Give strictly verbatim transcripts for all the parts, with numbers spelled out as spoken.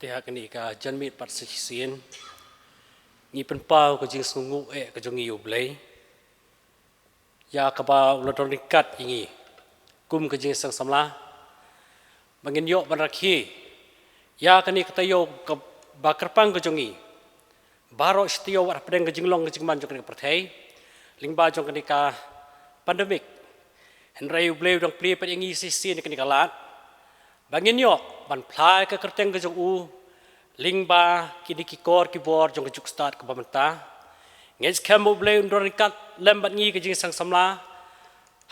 Te ha kane ka janmiet pat sa shisien, ngi pynpaw ka jingsngewnguh eh ka jong ngi ïa U Blei, ïa kaba u la don ryngkat ïa ngi kum ka jingïaseng samla, ba ngin ïoh ban rakhe ïa kane ka taïew kaba kyrpang ka jong ngi baroh shi taïew, wat hapdeng ka jinglong ka jingman jong kane ka pyrthei lyngba jong kane ka pandemic. Hynrei U Blei u dang plie pat ïa ngi shisien ïa kane ka lad ba ngin ïoh ban phla ïa ka kyrteng ka jong u lyngba kine ki kor ki bor jong ka juk stad kaba mynta. Ngi ngeit skhem ba U Blei un don ryngkat lem bad ngi ka jingïaseng samla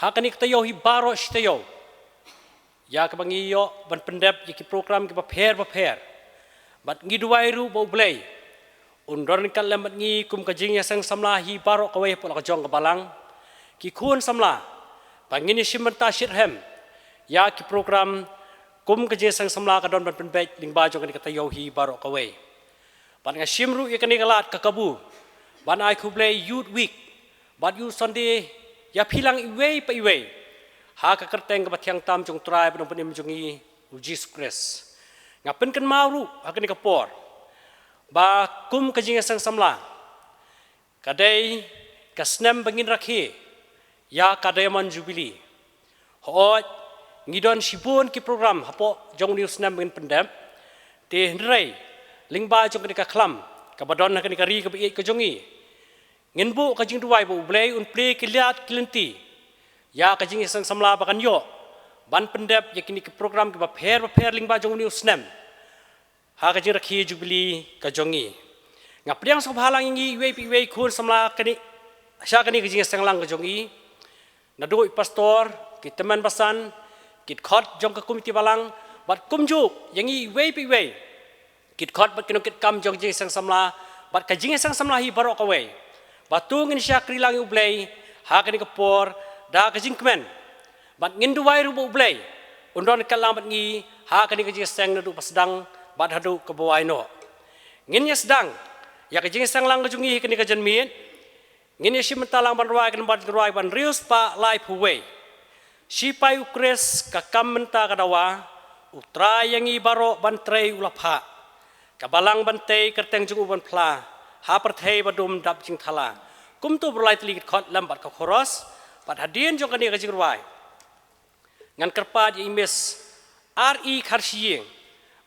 ha kane ka taïew hi baroh shi taïew, ïa kaba ngi ïoh ban pyndep ïa ki program kiba pher bapher. Bad ngi duwai ruh ba U Blei un don ryngkat lem bad ngi kum ka jingïaseng samla hi baroh kawei hapoh la ka jong ka balang, ki khun samla, ba ngin ïashim bynta shitrhem ïa ki program kum ka jingïaseng samla ka don ban pynbeit lyngba jong kane ka taïew hi baroh kawei. Bad nga shim ruh ïa kane ka lad ka kabu ban ai khublei Youth Week bad Youth Sunday ïa phi lang iwei pa iwei, ha ka kyrteng kaba thiang tam jong U Trai bad U Nongpynim jong ngi U Jisu Khrist. Nga pynkynmaw ruh ha kane ka por ba kum ka jingïaseng samla, ka dei ka snem ba ngin rakhe ïa ka Diamond Jubilee. Hooid, ngi don shibun ki program hapoh jong une u snem ba ngin pyndep. Te hynrei lyngba jong kane ka khlam kaba don ha kane ka ri kaba ïeit ka jong ngi, ngin buh ka jingduwai ba U Blei un plie ki lad ki lynti ïa ka jingïaseng samla ba kan ïoh ban pyndep ïa kine ki program kiba pher bapher lyngba jong une u snem ha ka jingrakhe Jubilee ka jong ngi. Nga pdiang sngewbha lang ïa ngi iwei pa iwei khun samla kane, sha kane ka jingïaseng lang ka jong ngi, naduh i pastor, ki tymmen basan, ki dkhot jong ka komiti balang, bad kumjuh ïa ngi iwei pa iwei, ki dkhot bad ki nongkitkam jong ka jingïaseng samla bad ka jingïaseng samla hi baroh kawei, ba to ngin shakri lang ïa U Blei ha kane ka por da ka jingkmen. Bad ngin duwai ruh ba U Blei un don ryngkat lang bad ngi ha kane ka jingïaseng naduh ba sdang bad haduh kaba wai noh. Ngin ïa sdang ïa ka jingïaseng lang ka jong ngi ha kane ka janmiet. Ngin ïashim bynta lang ban rwai ka nambar jingrwai ba hynriew spah laiphew wei. Shipai U Khrist ka kam mynta ka dawa, U Trai ïa ngi baroh ban trei u la phah. Ka balang ban tei, kyrteng jong u ban phla ha pyrthei ba dum dap jingthala. Kumto ba u la ïatylli ki dkhot lem bad ka chorus. Bad hadien jong kane ka jingrwai, ngan kyrpad ïa i Miss R E Kharshiing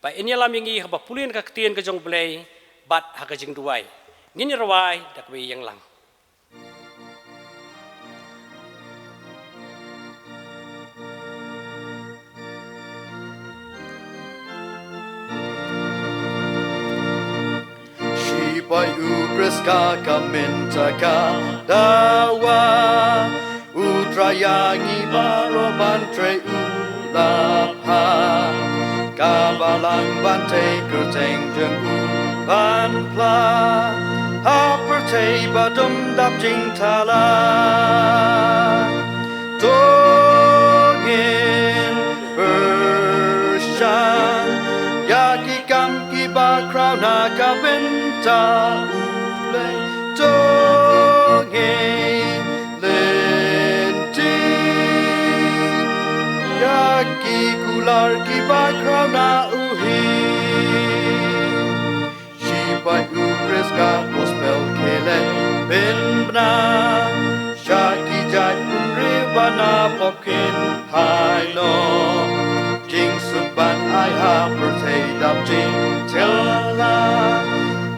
ba in ïalam ïa ngi haba pule na ka ktien ka jong U Blei bad ha ka jingduwai. Ngin ïa rwai da kaba ïeng lang. Shipai U Khrist ka kam mynta ka dawa, U Trai ïa ngi baroh ban trei u la phah. Ka balang ban tei, kyrteng jong u ban phla ha pyrthei ba dum dap jingthala. To ngin pyrshang ïa ki kam kiba khraw na ka bynta U Blei. To ngin lynti ïa ki kular kiba khraw na u hi. Shipai U Khrist ka gospel ki leh pynbna sha ki jait bynriew ba na pop kin hai noh. Jingsuk ban ai ha pyrthei dap jingthala.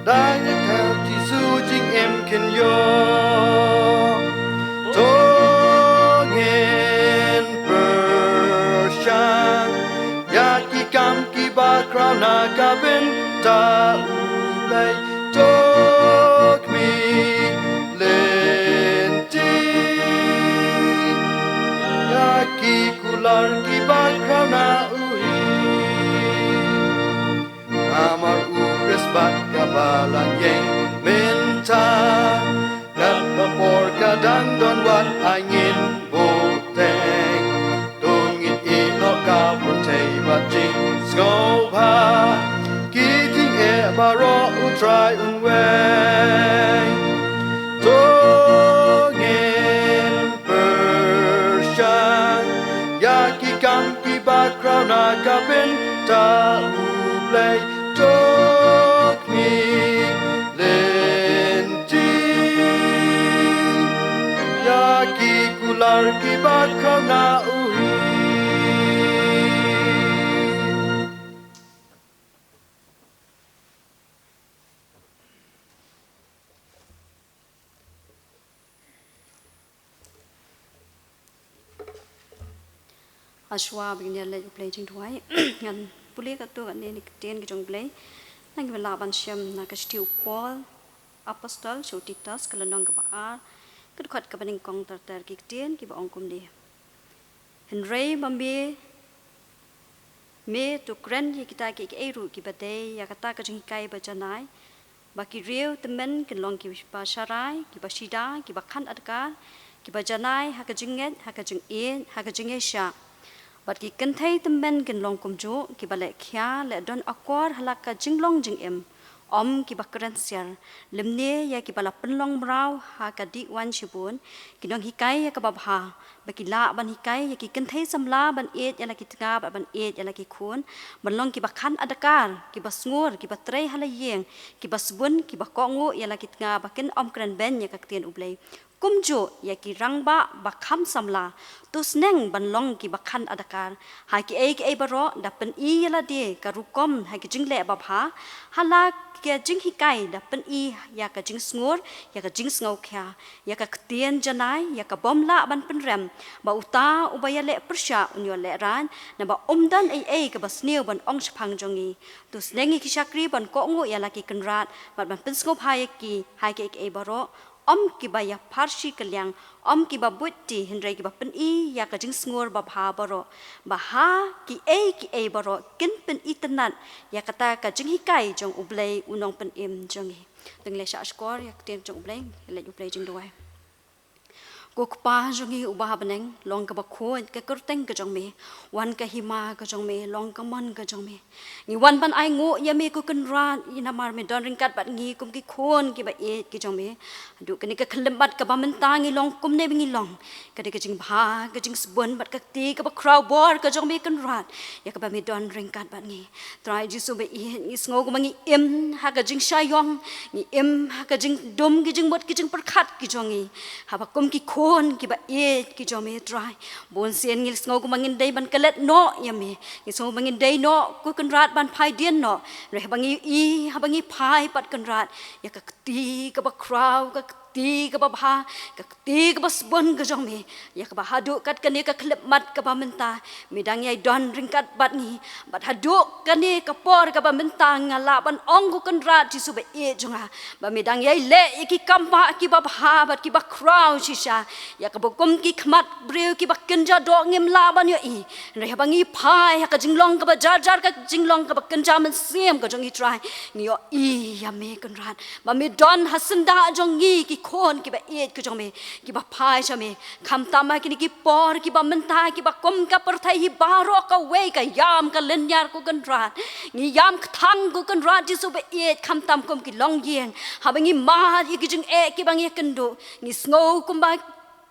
Dei na ka Jisu jingim kin ïoh. To ngin pyrshang ïa ki kam kiba khraw na ka bynta U Blei. To khmih lynti ïa ki kular kiba khraw na u hi. Namar U Khrist bad ka balang ïeng mynta. Katba por ka dang don, wat ai ngin bteng. To ngin ïehnoh ka pyrthei bad jingsngewbha. Ki jingeh baroh U Trai un weng. To ngin pyrshang ïa ki kam kiba khraw na ka bynta U Blei. To Kiba khang na u hi. Hashwa ba ngin ïa leit U Blei jingduwai, ngan pule katto katne ki ktien ki jong U Blei. Ngan ïa lah ban shem na ka shithi u Paul Apostol sha u Titus, ka lynnong kaba ar, ka dkhot kaba nyngkong ter ter. Ki ktien kiba ong kumne: Hynrei ma me, me to kren ïa kita kiei kiei ruh kiba dei ïa kata ka jinghikai ba janai, ba ki riew tymmen kin long kiba sharai, kiba shida, kiba khan adkar, kiba janai ha ka jingngeit, ha ka jingïeit, ha ka jingïaishah. Bad ki kynthei tymmen kin long kumjuh, kiba leh khia, leh don akor ha la ka jinglong jingim, ym kiba kren siar, lymne ïa kiba la pynlong mraw ha ka dih waiñ shibun, ki nonghikai ïa kaba bha, ba ki lah ban hikai ïa ki kynthei samla ban ïeit ïa la ki tnga bad ban ïeit ïa la ki khun, ban long kiba khan adkar, kiba sngur, kiba trei ha la ïing, kiba sbun, kiba kohnguh ïa la ki tnga ba kin ym kren beiñ ïa ka ktien U Blei. Kumjuh ïa ki rangbah ba kham samla, to sneng ban long kiba khan adkar. Ha kiei kiei baroh da pyni ïa lade ka rukom ha ki jingleh babha, ha la ka jinghikai da pyni ïa ka jingsngur, ïa ka jingsngewkhia, ïa ka ktien janai, ïa ka bym lah ban pynrem, ba uta uba ïaleh pyrshah un ïoh lehraiñ, naba ym don ei ei kaba sniew ban ong shaphang jong ngi. To sneng ïa ki shakri ban kohnguh ïa la ki kynrad, bad ban pynsngewbha ïa ki ha kiei kiei baroh, ym kiba ïa pharshi kylliang, ym kiba buit ti, hynrei kiba pyni ïa ka jingsngur babha baroh, ba ha kiei kiei baroh kin pynitynnad ïa kata ka jinghikai jong U Blei U Nongpynim jong ngi. Te ngin ïa shah shkor ïa ka ktien jong U Blei, ïa leit U Blei jingduwai. Ko Kpa jong ngi uba ha bneng, long kaba khuid ka kyrteng ka jong me, wan ka hima ka jong me, long ka mon ka jong me. Ngi wan ban ainguh ïa me ko Kynrad, namar me don ryngkat bad ngi kum ki khun kiba ïeit ki jong me. Haduh kane ka khyllipmat kaba mynta ngi long kumne ba ngi long, ka dei ka jingbha, ka jingsbun bad ka kti kaba khraw bor ka jong me Kynrad, ïa kaba me don ryngkat bad ngi. Trai Jisu ba ïeit, ngi sngew kumba ngi im ha ka jingshah ïong, ngi im ha ka jingdum ki jingmut ki jingpyrkhat ki jong ngi, haba kum ki khun kiba ïeit ki jong me Trai. Bun sien ngi sngew kumba ngin dei ban klet noh ïa me, ngi sngew kumba ngin dei noh ko Kynrad ban phai dien noh. Hynrei haba ngi ïohi, haba ngi phai pat Kynrad, ïa ka kti kaba khraw, ka kti kaba bha, ka kti kaba sbun ka jong me, ïa kaba haduh kat kane ka khyllipmat kaba mynta me dang ïai don ryngkat bad ngi. Bad haduh kane ka por kaba mynta nga lah ban ong ko Kynrad Jisu ba ïeit jong nga, ba me dang ïai leh ïa ki kam ba kiba bha bad kiba khraw shisha, ïa kaba kum ki khmat briew kiba kynja doh ngim lah ban ïohi. Hynrei haba ngi phai ha ka jinglong kaba jar jar, ka jinglong kaba kynja mynsiem ka jong ngi Trai, ngi ïohi ïa me Kynrad, ba me don ha syndah jong ngi ki khun kiba ïeit ki jong me, kiba phai sha me. Khamtam ha kine ki por kiba mynta, kiba kum ka pyrthei hi baroh kawei ka ïam ka lynñiar ko Kynrad, ngi ïam kthang ko Kynrad Jisu ba ïeit, khamtam kum ki longïing, haba ngi mad ïa ki jingeh kiba ngi ïakynduh, ngi sngew kumba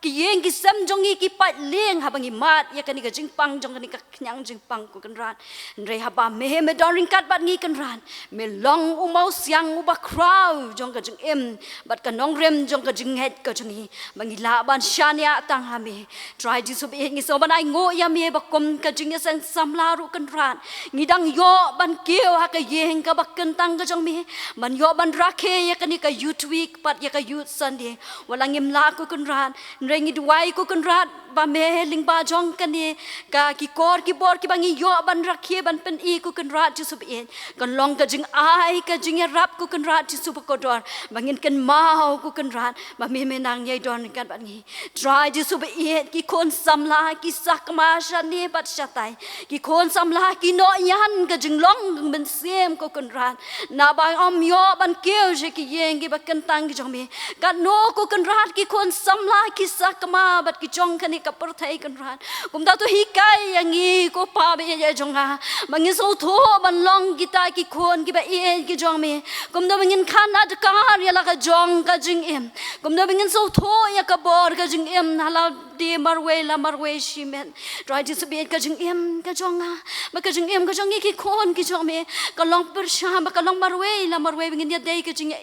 ki ïing ki sem jong ngi ki pait lieng haba ngi mad ïa kane ka jingpang jong kane ka khñiang jingpang ko Kynrad. Hynrei haba me, me don ryngkat bad ngi Kynrad, me long u mawsiang uba khraw jong ka jingim bad ka nongrim jong ka jingngeit ka jong ngi, ba ngi lah ban shaniah tang ha me. Trai Jisu ba ïeit, ngi sngew ban ainguh ïa me ba kum ka jingïaseng samla ruh Kynrad, ngi dang ïoh ban kiew ha ka ïing kaba kyntang ka jong me, ban ïoh ban rakhe ïa kane ka Youth Week bad ïa ka Youth Sunday. Wat la ngim lah ko Kynrad, hynrei ngi duwai ko Kynrad ba me lyngba jong kane ka ki kor ki bor kiba ngi ïoh ban rakhe ban pyni ko Kynrad Jisu ba ïeit, kan long ka jingai ka jingïarap ko Kynrad Jisu ba kordor, ba ngin kynmaw ko Kynrad ba me, me nang ïai don ryngkat bad ngi. Trai Jisu ba ïeit, ki khun samla ki sakma shane bad shatai, ki khun samla ki noh ïa ka jinglong mynsiem ko Kynrad, naba ym ïoh ban kiew sha ki ïing kiba kyntang ki jong me. Katno ko Kynrad ki khun samla ki sakma bad ki jong kane ka pyrthei Kynrad. Kumta to hikai ïa ngi ko Pa ba ïeit jong nga, ba ngin sngewthuh ban long kita ki khun kiba ïeit ki jong me. Kumno ba ngin khan adkar ïa la ka jong ka jingim, kumno ba ngin sngewthuh ïa ka bor ka jingim ha lade marwei la marwei shimet. Trai Jisu ba ïeit, ka jingim ka jong nga bad ka jingim ka jong ngi ki khun ki jong me, ka long pyrshah bad ka long marwei la marwei ba ngin ïadei ka jing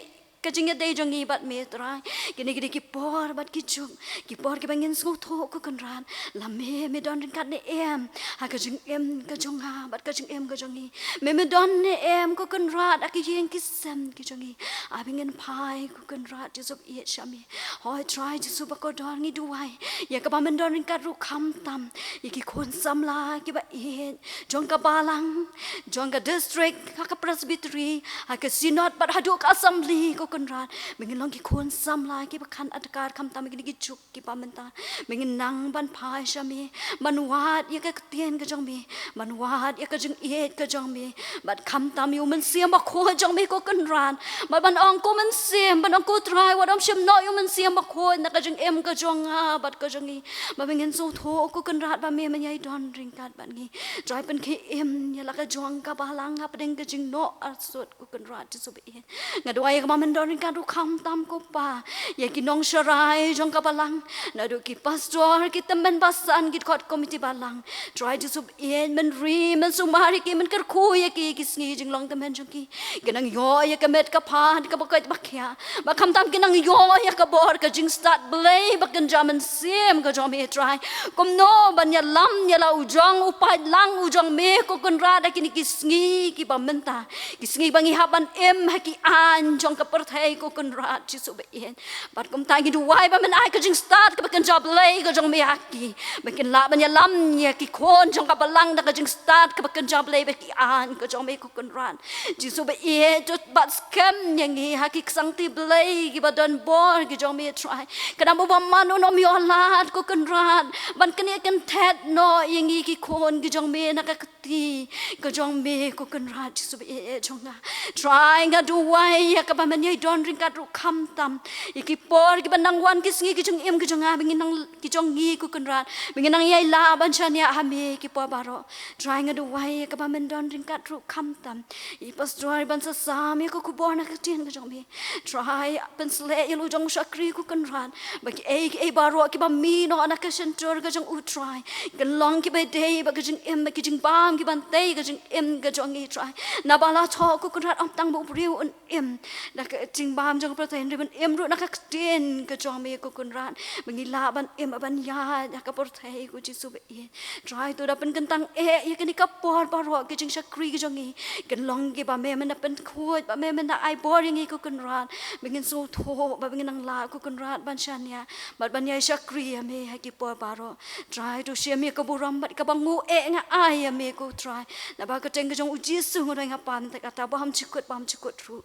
ka jingïadei jong ngi bad me Trai. Kine ki dei ki por bad ki juk, ki por kiba ngin sngewthuh ko Kynrad, la me me don ryngkat ne em ha ka jingim ka jong nga bad ka jingim ka jong ngi. Me me don ne em ko Kynrad ha ki ïing ki sem ki jong ngi. Ai ba ngin phai ko Kynrad Jisu ba ïeit sha me. Hooid Trai Jisu ba kordor, ngi duwai ïa kaba men don ryngkat ruh khamtam ïa ki khun samla kiba ïeit jong ka balang, jong ka district, ha ka presbytery, ha ka synod bad haduh ka assembly ko Kynrad. Me ngin long ki khun samla kiba khang adkar khamtam ïa kine ki juk kiba mynta. Me ngin nang ban phai sha me, ban wad ïa ka ktien ka jong me, ban wad ïa ka jingïeit ka jong me, bad khamtam ïa u Mynsiem Bakhuid jong me ko Kynrad. Bad ban ong ko Mynsiem, ban ong ko Trai, wat ym shim noh ïa u Mynsiem Bakhuid na ka jingim ka jong nga bad ka jong ngi. Ba me ngin sngewthuh ko Kynrad ba me men ïai don ryngkat bad ngi. Trai, pynkhie im ïa la ka jong ka balang hapdeng ka jingnoh arsut ko Kynrad Jisu ba ïeit. Nga duwai ïa kaba men don ryngkat ruh khamtam ko Pa ïa ki nongsharai jong ka balang, naduh ki pastor, ki tymmen basan, ki kot komiti balang. Trai Jisu ba ïeit, men ri men sumar ïa ki, men kyrkhu ïa ki, ki sngi jinglong tymmen jong ki. Ki nang ïoh ïa ka met ka phad kaba koit ba khiah, bad khamtam ki nang ïoh ïa ka bor ka jingstad Blei ba kynja mynsiem ka jong me Trai. Kumno ban ïalam ïa la u jong u paidlang u jong me ko Kynrad ha kine ki sngi kiba mynta, ki sngi ba ngi hap ban im ha ki aiñ jong ka pyrthei ko Kynrad Jisu ba ïeit. Bad kumta ngi duwai ba men ai ka jingstad kaba kynja Blei ka jong me ha ki, ba kin lah ban ïalam ïa ki khun jong ka balang da ka jingstad kaba kynja Blei bad ki aiñ ka jong me ko Kynrad Jisu ba ïeit. To bat skhem ïa ngi ha ki ksangti Blei kiba don bor ki jong me Trai. Khnang ba uba man un ym ïoh lad ko Kynrad ban knieh kynthet noh ïa ngi ki khun ki jong me na ka kti ka jong me ko Kynrad Jisu ba ïeit jong nga. Trai, nga duwai ïa kaba men ïai don ryngkat ruh khamtam ïa ki por kiba nang wan, ki sngi ki jingim ki jong nga, ba ngin nang, ki jong ngi ko Kynrad, ba ngin nang ïai lah ban shaniah ha me ki por baroh. Trai, nga duwai ïa kaba men don ryngkat ruh khamtam ïa i pastor ban sa sam ïa ka khubor na ka ktien ka jong me. Trai, pynsleh ïa la u jong u shakri ko Kynrad ba kiei kiei baroh kiba mih noh na ka shyntur ka jong u Trai, kin long kiba dei bad ka jingim bad ki jingbam kiban tei ka jingim ka jong ngi Trai. Naba la thoh ko Kynrad, ym tang ba u briew un im da ka jingbam jong ka pyrthei, hynrei ban im ruh na ka ktien ka jong me ko Kynrad, ba ngi lah ban im ban ïaid ha ka pyrthei ko Jisu ba ïeit. Trai, to da pynkyntang eh ïa kane ka por baroh ki jingshakri ki jong ngi kin long kiba me men da pynkhuid, ba me men da ai bor ïa ngi ko Kynrad, ba ngin sngewthuh, ba ngin nang lah ko Kynrad ban shaniah bad ban ïai shakri ïa me ha ki por baroh. Trai, to shim ïa ka burom bad kaba nguh eh nga ai ïa me ko Trai. Naba ka kyrteng ka jong u Jisu nga duwai nga pan, te kata ba hap jukut, ba hap jukut ruh.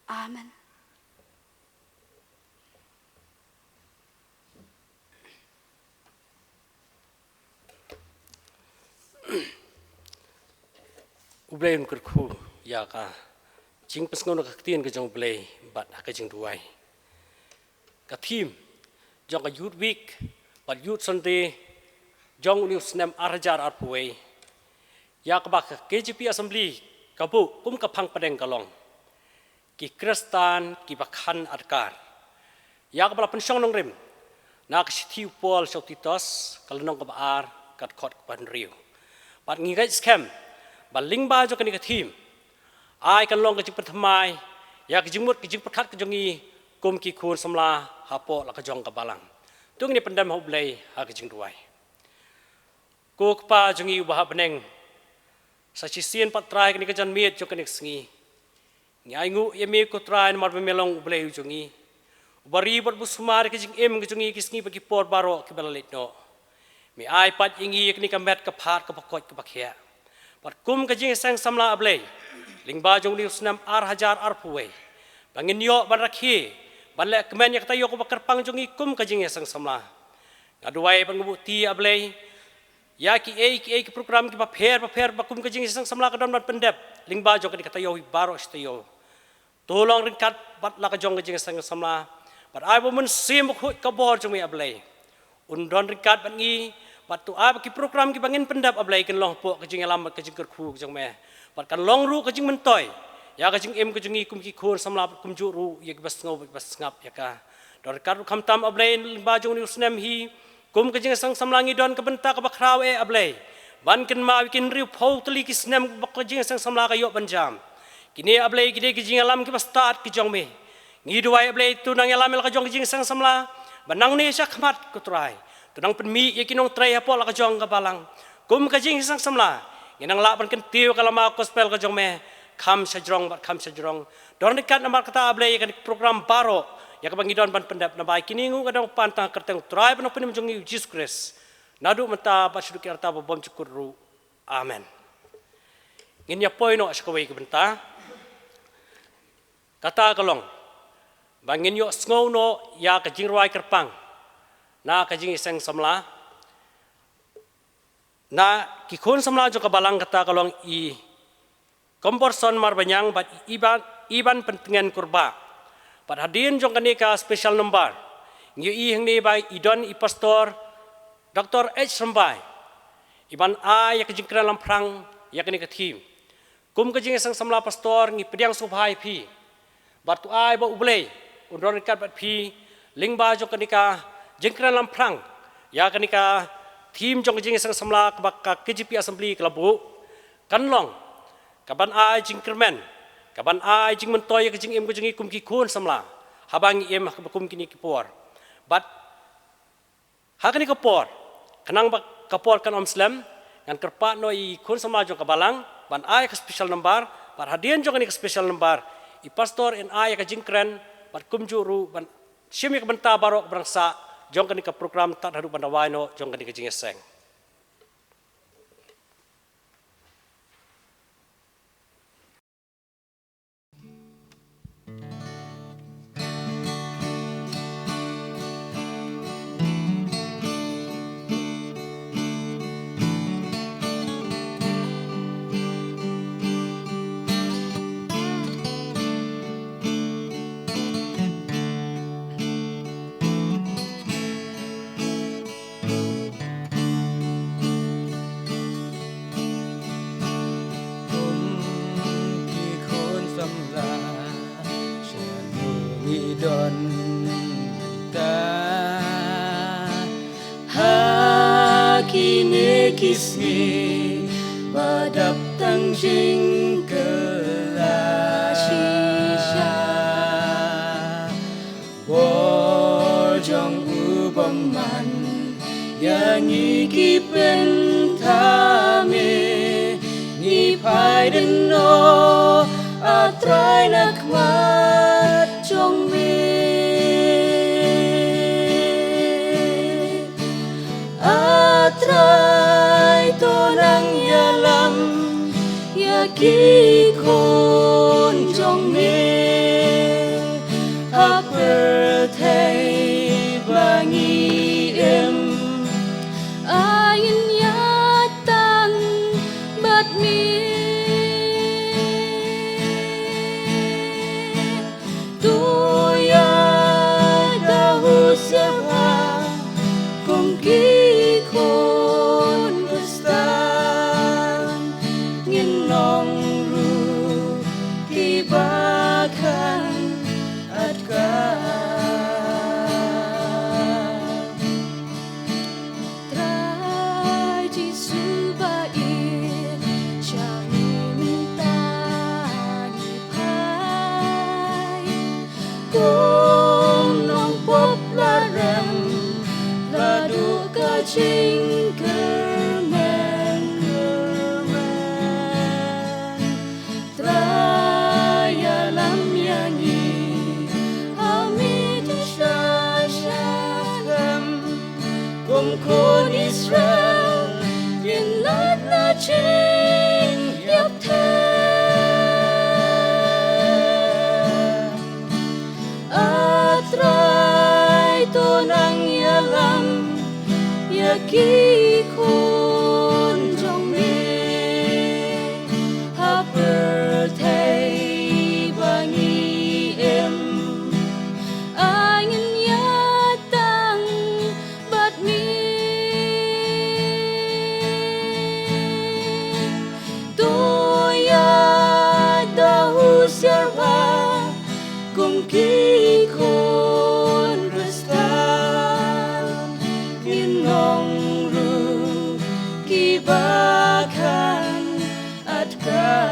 Amen. U Blei un kyrkhu ïa ka jingpynsngew na ka ktien ka jong U Blei bad ha ka jingduwai. Ka theme jong ka Youth Week bad Youth Sunday jong une u snem ar hajar arphew wei, ïa kaba ka K J P Assembly ka buh kum ka phang pdeng ka long: Ki Khristan kiba khang adkar. Ïa kaba la pynshong nongrim na ka shithi u Paul sha u Titus, ka lynnong kaba ar, ka dkhot kaba hynriew. Bad ngi ngeit skhem ba lyngba jong kane ka theme, ai kan long ka jingpynthymmai ïa ka jingmut ka jingpyrkhat ka jong ngi kum ki khun samla hapoh la ka jong ka balang. To ngin ïa pyndem ha U Blei ha ka jingduwai. Ko Kpa jong ngi uba ha bneng, sa shisien pat Trai kane ka janmiet jong kane ka sngi, ngi ainguh ïa me ko Trai namar ba me long U Blei u jong ngi, uba ri bad uba sumar ïa ka jingim ka jong ngi ki sngi bad ki por baroh kiba la leit noh. Me ai pat ïa ngi ïa kane ka met ka phad kaba koit kaba khiah. Bad kum ka jingïaseng samla, A Blei, lyngba jong une u snem ar hajar arphew wei, ba ngin ïoh ban rakhe, ban leh kmen ïa ka taïew kaba kyrpang jong ngi kum ka jingïaseng samla. Nga duwai bad nga buh ti, A Blei, ïa kiei kiei ki program kiba pher bapher ba kum ka jingïaseng samla ka don ban pyndep lyngba jong kane ka taïew hi baroh shi taïew. To long ryngkat bad la ka jong ka jingïaseng samla, bad ai ba u Mynsiem Bakhuid ka bor jong me, A Blei, un don ryngkat bad ngi, bad to ai ba ki program kiba ngin pyndep, A Blei, kin long hapoh ka jingïalam bad ka jingkyrkhu ka jong me, bad kan long ruh ka jingmyntoi ïa ka jingim ka jong ngi kum ki khun samla bad kumjuh ruh ïa kiba sngew bad kiba sngap ïa ka. Don ryngkat ruh khamtam, A Blei, lyngba jong une u snem hi, kum ka jingïaseng samla ngi don ka bynta kaba khraw eh, A Blei, ban kynmaw ïa ki hynriewphew tylli ki snem ba ka jingïaseng samla ka ïoh ban jam. Kine, A Blei, ki dei ki jingïalam kiba stad ki jong me, Ngi duwai, A Blei, to nang ïalam ïa la ka jong ka jingïaseng samla, ba nangne sha khmat, ko Trai, to nang pynmih ïa ki nongtrei hapoh la ka jong ka balang. Kum ka jingïaseng samla, ngi nang lah ban kyntiew ïa ka lama gospel ka jong me kham shajrong bad kham shajrong. Don ryngkat namar kata, A Blei, ïa kane ka program baroh, ïa kaba ngi don ban pyndep, namar kine nguh nga dang pan tang ha ka kyrteng u Trai bad u Nongpynim jong ngi, u Jisu Khrist. Naduh mynta bad shaduh ki rta ba bymjukut ruh. Amen. Ngin ïa poi noh sha kawei ka bynta. Kata ka long ba ngin ïohsngew noh ïa ka jingrwai kyrpang na ka jingïaseng samla na ki khun samla jong ka balang, kata ka long i Komborson Marbaniang bad i Iban, Iban Pyntngen Kurbah. Bad hadien jong kane ka special number, ngi ïohi hangne ba i don i Pastor Doctor H Rymbai, iban ai ïa ka jingkren lamphrang ïa kane ka theme. Kum ka jingïaseng samla, Pastor, ngi pdiang sngewbha ïa phi. Bad to ai ba U Blei un don ryngkat bad phi lyngba jong kane ka jingkren lamphrang ïa kane ka theme jong ka jingïaseng samla kaba ka K J P Assembly ka la buh. Kan long kaban ai jingkyrmen, kaban ai jingmyntoi ïa ka jingim ka jong ngi kum ki khun samla haba ngi im ha kaba kum kine ki por. Bad ha kane ka por, khnang ba ka por kan ym slem, ngan kyrpad noh ïa i khun samla jong ka balang ban ai ka special number. Bad hadien jong kane ka special number, i Pastor in ai ïa ka jingkren bad kumjuh ruh ban shim ïa ka bynta baroh kaba dang sah jong kane ka program tad haduh ban da wai noh jong kane ka jingïaseng. Kum ki khun samla, sha ngi don mynta ha kine ki sngi ba dap tang jingkylla shisha. Bor jong u bymman ïa ngi ki pynthame, ngi phai dien noh, A Trai, na khmat jong me. A Trai, to nang ïalam ïa ki khun jong me ha pyrthei ba ngi im. Ai ngin ïaid tang bad me. To ïada husiar bha kum ki khun Khristan, ngin long ruh kiba khang atkar. Trai Jisu ba ïeit, sha ngi mynta ngi phai kum nongpop la rem, la duh ka jingkyrmen kyrmen. Trai ïalam ïa ngi, ha mih sha sha skhem. Kum khun Israel, ngin lait na jingïapthem. A Trai, to nang ïalam ïa ki khun jong me ha pyrthei ba ngi im. Ai ngin ïaid tang bad me. To ïada husiar bha kum ki khun Khristan, ngin long ruh kiba khang atkar.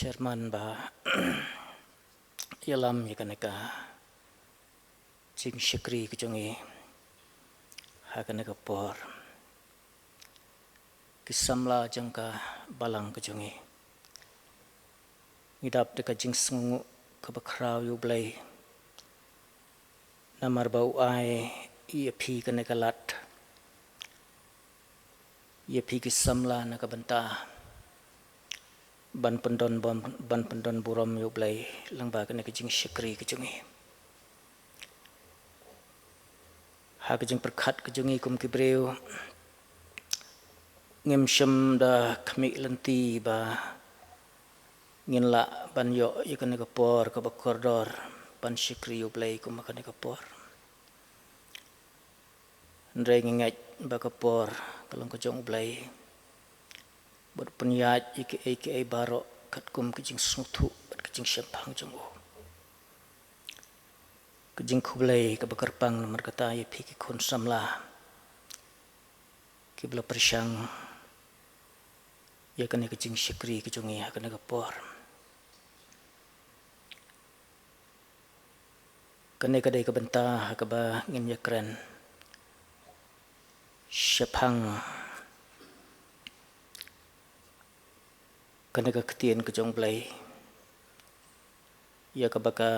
Chairman ba ïalam ïa kane ka jingshakri ka jong ngi ha kane ka por. Ki samla jong ka balang ka jong ngi, ngi dap da ka jingsngewnguh kaba khraw ïa U Blei, namar ba u ai ïa phi kane ka lad, ïa phi ki samla na ka bynta ban pyndon bam, ban pyndon burom ïa U Blei lyngba kane ka jingshakri ka jong ngi. Ha ka jingpyrkhat ka jong ngi kum ki briew, ngim shym da khmih lynti ba ngin lah ban ïoh ïa kane ka por kaba kordor ban shakri ïa U Blei kum ha kane ka por. Hynrei ngi ngeit ba ka por ka long ka jong U Blei, bad u pynïaid ïa kiei kiei baroh katkum ka jingsngewthuh bad ka jingshemphang jong u. Ka jingkhublei kaba kyrpang namar kata ïa phi ki khun samla kiba la pyrshang ïa kane ka jingshakri ka jong ngi ha kane ka por. Kane ka dei ka bynta ha kaba ngin ïakren shaphang kane ka ktien ka jong U Blei ïa kaba ka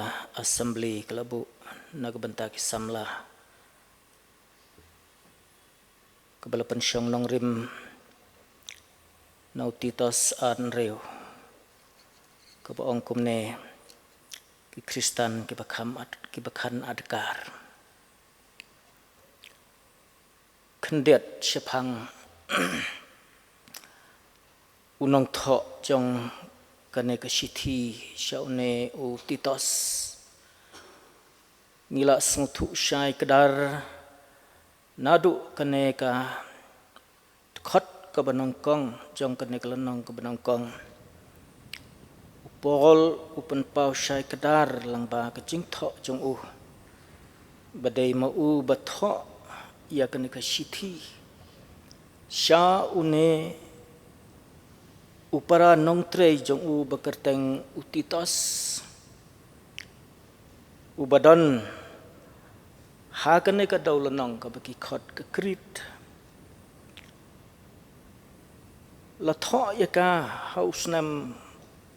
assembly ka la buh na ka bynta ki samla, kaba la pynshong nongrim na u Titus ar hynriew, kaba ong kumne: Ki Khristan kiba kham ad-, kiba khan adkar. Khyndiat shaphang u nongthoh jong kane ka shithi sha une u Titus, ngi la sngewthuh shai kdar naduh kane ka dkhot kaba nyngkong jong kane ka lynnong kaba nyngkong. U Paul u pynpaw shai kdar lyngba ka jingthoh jong u, ba dei ma u ba thoh ïa kane ka shithi sha une u para nongtrei jong u ba kyrteng u Titus, uba don ha kane ka dewlynnong kaba ki khot ka Krit. La thoh ïa ka ha u snem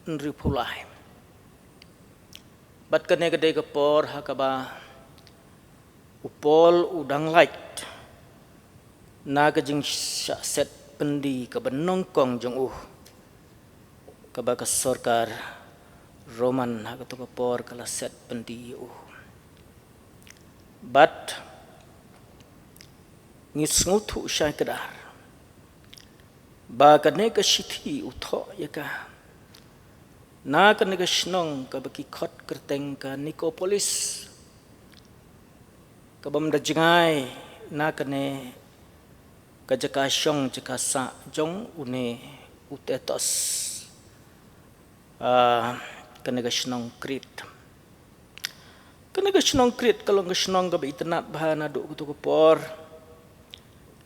hynriewphew lai. Bad kane ka dei ka por ha kaba u Paul u dang lait na ka jingshah set byndi kaba nyngkong jong u, kaba ka sorkar Roman ha kato ka por ka la set byndi ïa u. Bad ngi sngewthuh shai kdar ba kane ka shithi u thoh ïa ka na kane ka shnong kaba ki khot kyrteng ka Nikopolis, kabym da jngai na kane ka jaka shong jaka sah jong une u Titus, ah, kane ka shnong Krit. Kane ka shnong Krit ka long ka shnong kaba itynnad bha naduh kato ka por.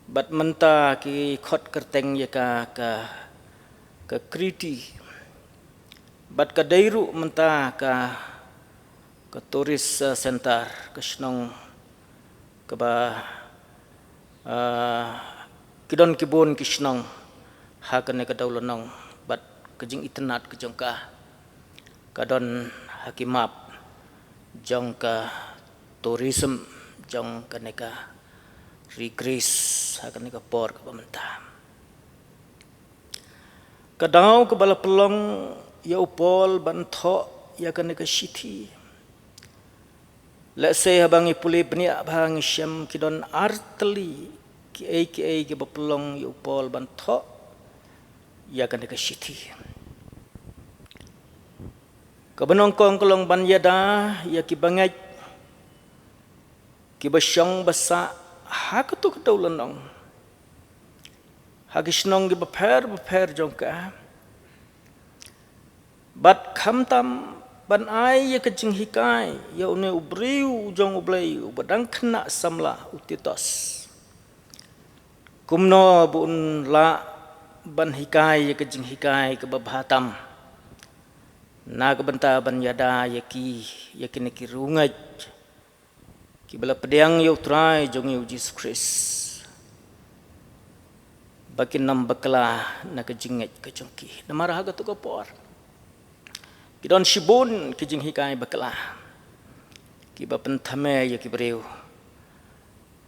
Bad mynta ki khot kyrteng ïa ka ka, ka Kriti. Bad ka dei ruh mynta ka, ka tourist, eh, center, ka shnong kaba, eh, ki don ki bun ki shnong ha kane ka dewlynnong, bad ka jingitynnad ka jong ka ka don ha ki map jong ka tourism jong kane ka ri Greece ha kane ka por kaba mynta. Ka daw kaba la pynlong ïa u Paul ban thoh ïa kane ka shithi, lehse haba ngi pule bniah bha ngi shem ki don ar tylli kiei kiei kiba pynlong ïa u Paul ban thoh ïa kane ka shithi. Kaba nyngkong ka long ban ïada ïa kiba ngeit, kiba shong ba sah ha kato ka dewlynnong, ha ki shnong kiba pher bapher jong ka. Bad khamtam ban ai ïa ka jinghikai ïa une u briew jong U Blei uba dang khynnah samla, u Titus. Kumno ba un lah ban hikai ïa ka jinghikai kaba bha tam Na ka bynta ban ïada ïa ki, ïa kine ki riewngeit kiba la pdiang ïa u Trai jong ngi u Jisu Khrist, ba kin ym bakla na ka jingngeit ka jong ki. Namar ha kato ka por ki don shibun ki jinghikai bakla kiba pynthame ïa ki briew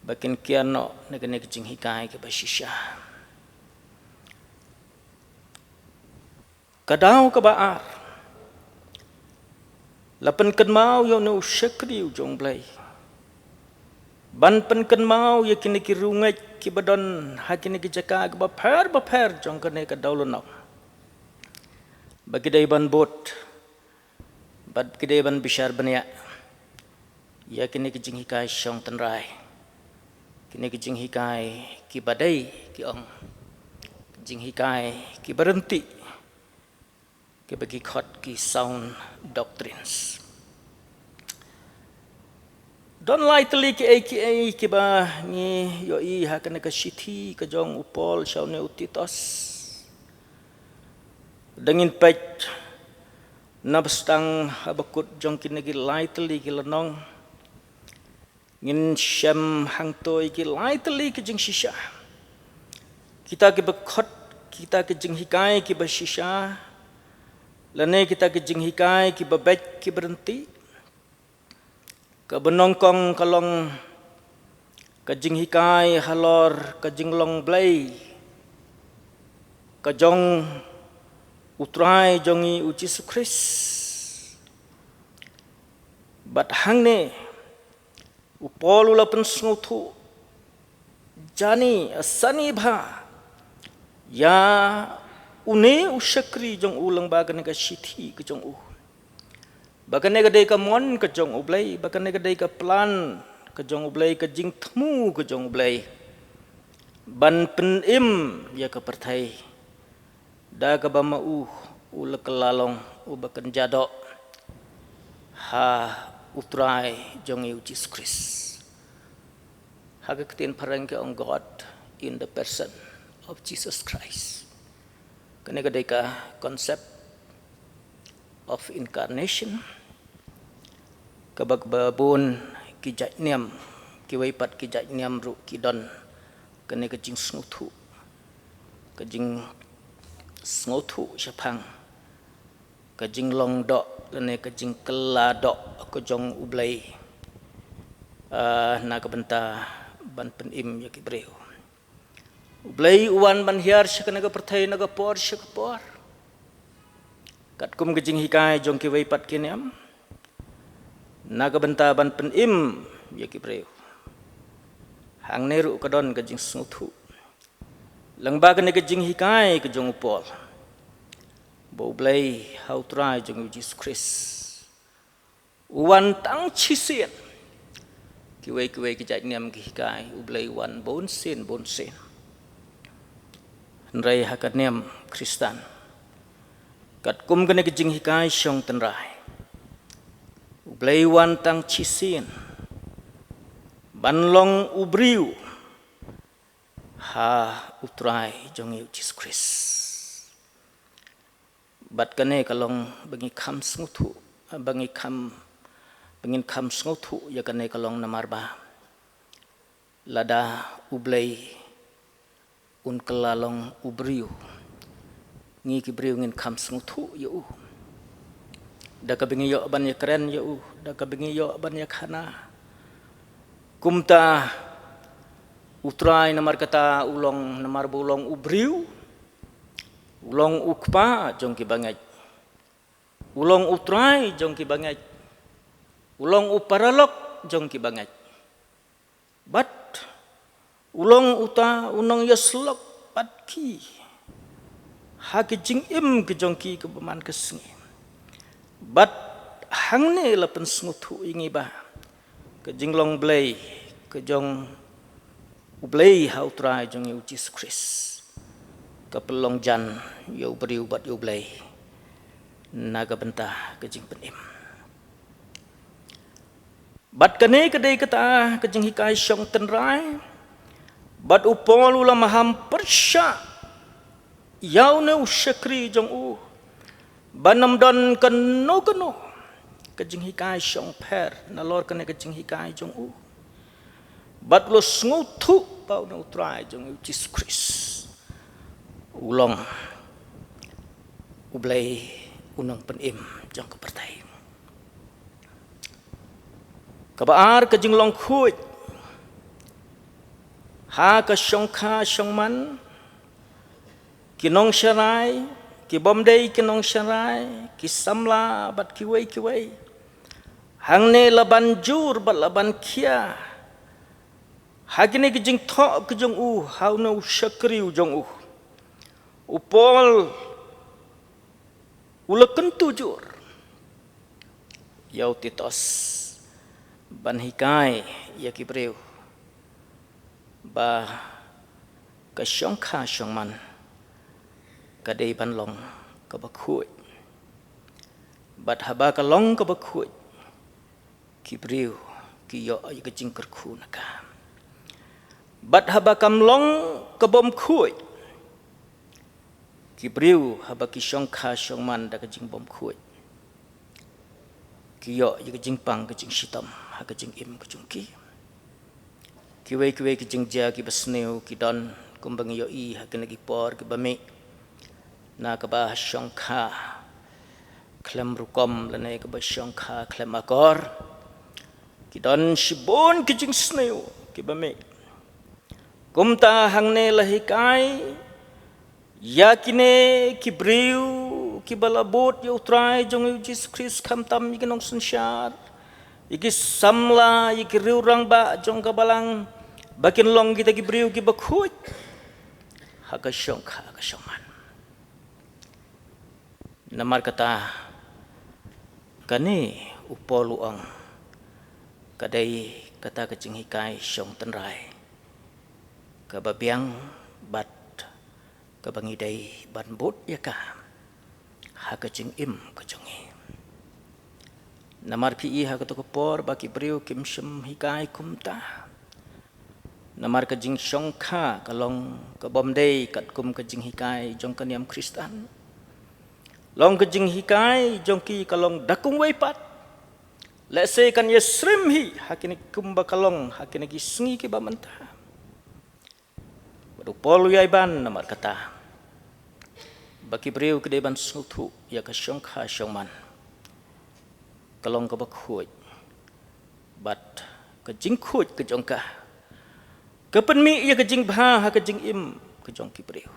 ba kin kiar noh na kine ki jinghikai kiba shisha. Ka daw kaba ar, la pynkynmaw ïa une u shakri u jong U Blei ban pynkynmaw ïa kine ki riewngeit kiba don ha kine ki jaka kiba pher bapher jong kane ka dewlynnong, ba ki dei ban bud, bad ki dei ban bishar bniah ïa kine ki jinghikai shong tynrai, kine ki jinghikai kiba dei, ki ong, jinghikai kiba ryntih, kiba ki khot ki sound doctrines. Don lai tylli kiei kiei kiba ngi ïohi ha kane ka shithi ka jong u Paul sha une u Titus. Da ngin peit na ba sdang ha bakut jong kine ki lai tylli ki lynnong, ngin shem hangto ïa ki lai tylli ki jingshisha. Kita kiba khot kita ki jinghikai kiba shisha, lane kita ki jinghikai kiba beit kiba ryntih. Kaba nyngkong ka long ka jinghikai halor ka jinglong Blei ka jong u Trai jong ngi u Jisu Khrist. Bad hangne u Paul u la pynsngewthuh jani sani bha ïa une u shakri jong u lyngba kane ka shithi ka jong u, ba kane ka dei ka mon ka jong U Blei, ba kane ka dei ka plan ka jong U Blei, ka jingthmu ka jong U Blei ban pynim ïa ka pyrthei da kaba ma u u la kylla long uba kynja doh ha u Trai jong ngi u Jisu Khrist. Ha ka ktien phareng ki ong God in the person of Jesus Christ. Kane ka dei ka concept of incarnation kaba, kaba bun ki jait niam, kiwei pat ki jait niam ruh ki don kane ka jingsngewthuh, ka jingsngewthuh shaphang ka jinglong doh lane ka jingkylla doh ka jong U Blei, ah, na ka bynta ban pynim ïa ki briew. U Blei u wan ban hiar sha kane ka pyrthei na ka por sha ka por, katkum ka jinghikai jong kiwei pat ki niam, na ka bynta ban pynim ïa ki briew. Hangne ruh ka don ka jingsngewthuh lyngba kane ka jinghikai ka jong u Paul, ba U Blei ha u Trai jong u Jisu Khrist u wan tang shisien. Kiwei kiwei ki jait niam ki hikai U Blei u wan bunsien bunsien. Hynrei ha ka niam Khristan, katkum kane ka jinghikai shong tynrai, U Blei u wan tang shisien ban long u briew ha u Trai jong ngi u Jisu Khrist. Bad kane ka long ba ngi kham sngewthuh, ba ngi kham, ba ngin kham sngewthuh ïa kane ka long namar ba lada U Blei un kylla long u briew, ngi ki briew ngin kham sngewthuh ïa u. Da kaba ngi ïoh ban ïakren ïa u, da kaba ngi ïoh ban ïakhana. Kumta u Trai namar kata u long, namar ba u long u briew, u long u Kpa jong ki bangeit, u long u Trai jong ki bangeit, u long u paralok jong ki bangeit. Bad u long uta u nongïasyllok bad ki ha ki jingim ki jong ki kaba man ka sngi. Bad hangne la pynsngewthuh ïa ngi ba ka jinglong Blei ka jong U Blei ha u Trai jong ngi u Jisu Khrist ka pynlong jan ïa u briew bad ïa U Blei na ka bynta ka jingpynim. Bad kane ka dei kata ka jinghikai shong tynrai. Bad u Paul u la maham pyrshah ïa une u shakri jong u Ban ym don kano kano ka jinghikai shongpher nalor kane ka jinghikai jong u. Bad u la sngewthuh ba une u Trai jong u Jisu Khrist u long U Blei, u Nongpynim jong ka pyrthei. Kaba ar, ka jinglong khuid ha ka shongkha shongman, ki nongsharai, ki bym dei ki nongsharai, ki samla bad kiwei kiwei. Hangne la ban jur bad la ban khia ha kine ki jingthoh ki jong u ha une u shakri u jong u. U Paul u la kyntu jur ïa u Titus ban hikai ïa ki briew ba ka shongkha shongman ka dei ban long kaba khuid. Bad haba ka long kaba khuid, ki briew ki ïoh ïa ka jingkyrkhu na ka. Bad haba kam long ka bym khuid, ki briew haba ki shongkha shongman da ka jingbymkhuid, ki ïoh ïa ka jingpang ka jingshitom ha ka jingim ka jong ki. Kiwei kiwei ki jingjia kiba sniew ki don, kumba ngi ïohi ha kine ki por kiba mih, na kaba shongkha khlem rukom lane kaba shongkha khlem akor, ki don shibun ki jingsniew kiba mih. Kumta hangne la hikai ïa kine ki briew kiba la bud ïa u Trai jong ngi u Jisu Khrist, khamtam ïa ki nongsynshar, ïa ki samla, ïa ki riew rangbah jong ka balang, ba kin long kita ki briew kiba khuid ha ka shongkha ka shongman. Namar kata, kane u Paul u ong, ka dei kata ka jinghikai shong tynrai kaba biang bad kaba ngi dei ban bud ïa ka ha ka jingim ka jong ngi. Namar phi i ha kato ka por ba ki briew kim shym hikai kumta. Namar ka jingshongkha ka long ka bym dei katkum ka jinghikai jong ka niam Khristan. Long ka jinghikai jong ki ka long da kumwei pat. Lehse kan ïasyriem hi ha kine kumba ka long ha kine ki sngi kiba mynta. Bad u Paul u ïai ban namar kata ba ki briew ki dei ban sngewthuh ïa ka shongkha shongman ka long kaba khuid, bad ka jingkhuid ka jong ka ka pynmih ïa ka jingbha ha ka jingim ka jong ki briew.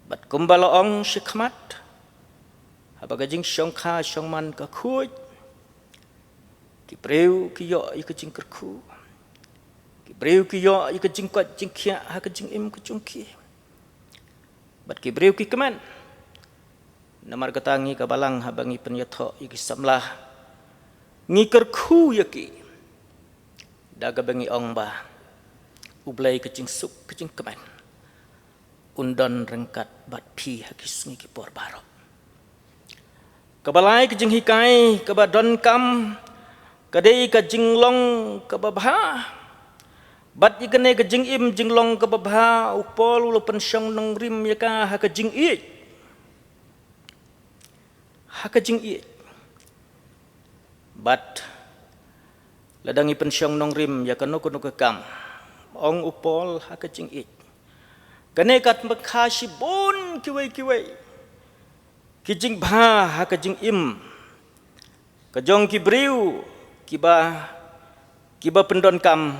Bad kumba la ong shakhmat, haba ka jingshongkha shongman ka khuid, ki briew ki ïoh ïa ka jingkyrkhu, ki briew ki ïoh ïa ka jingkoit jingkhiah ha ka jingim ka jong ki. Bad ki briew ki kmen. Namar kata ngi ka balang haba ngi pynïathoh ïa ki samla, ngi kyrkhu ïa ki da kaba ngi ong ba U Blei ka jingsuk ka jingkmen un don ryngkat bad phi ha ki sngi ki por baroh. Kaba lai ka jinghikai kaba donkam ka dei ka jinglong kaba bha. Bad ïa kane ka jingim jinglong kaba bha u Paul u la pynshong nongrim ïa ka ha ka jingïeit. Ha ka jingïeit. Bad lada ngi pynshong nongrim ïa kano kano ka kam, ong u Paul, ha ka jingïeit, kane ka tang ba kha shibun kiwei kiwei ki jingbha ha ka jingim ka jong ki briew kiba, kiba pyndonkam,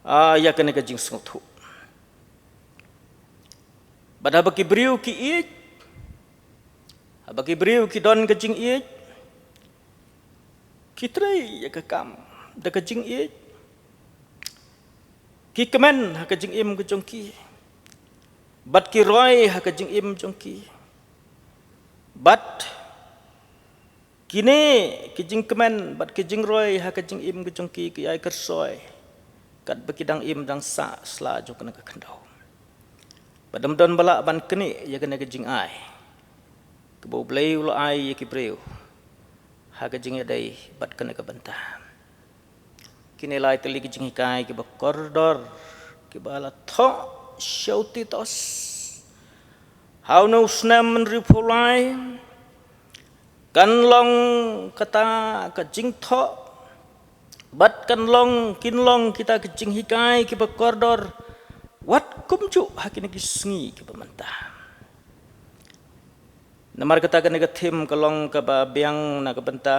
ah, ïa kane ka jingsngewthuh. Bad haba ki briew ki ïeit, haba ki briew ki don ka jingïeit, ki trei ïa ka kam da ka jingïeit, ki kmen ha ka jingim ka jong ki, bad ki roi ha ka jingim jong ki. Bad kine ki jingkmen bad ki jingroi ha ka jingim ka jong ki ki ai kyrsoi katba ki dang im dang sah sla jong kane ka khyndew. Bad ym don ba lah ban knieh ïa kane ka jingai kaba U Blei u la ai ïa ki briew ha ka jingïadei bad kane ka bynta. Kine lai tylli ki jinghikai kiba kordor kiba la thoh sha u Titus. Ha uno u snem hynriewphew lai, kan long kata ka jingthoh, bad kan long, kin long kita ka jinghikai kiba kordor, wat kumjuh ha kine ki sngi kiba mynta. Namar kata kane ka theme ka long kaba biang na ka bynta,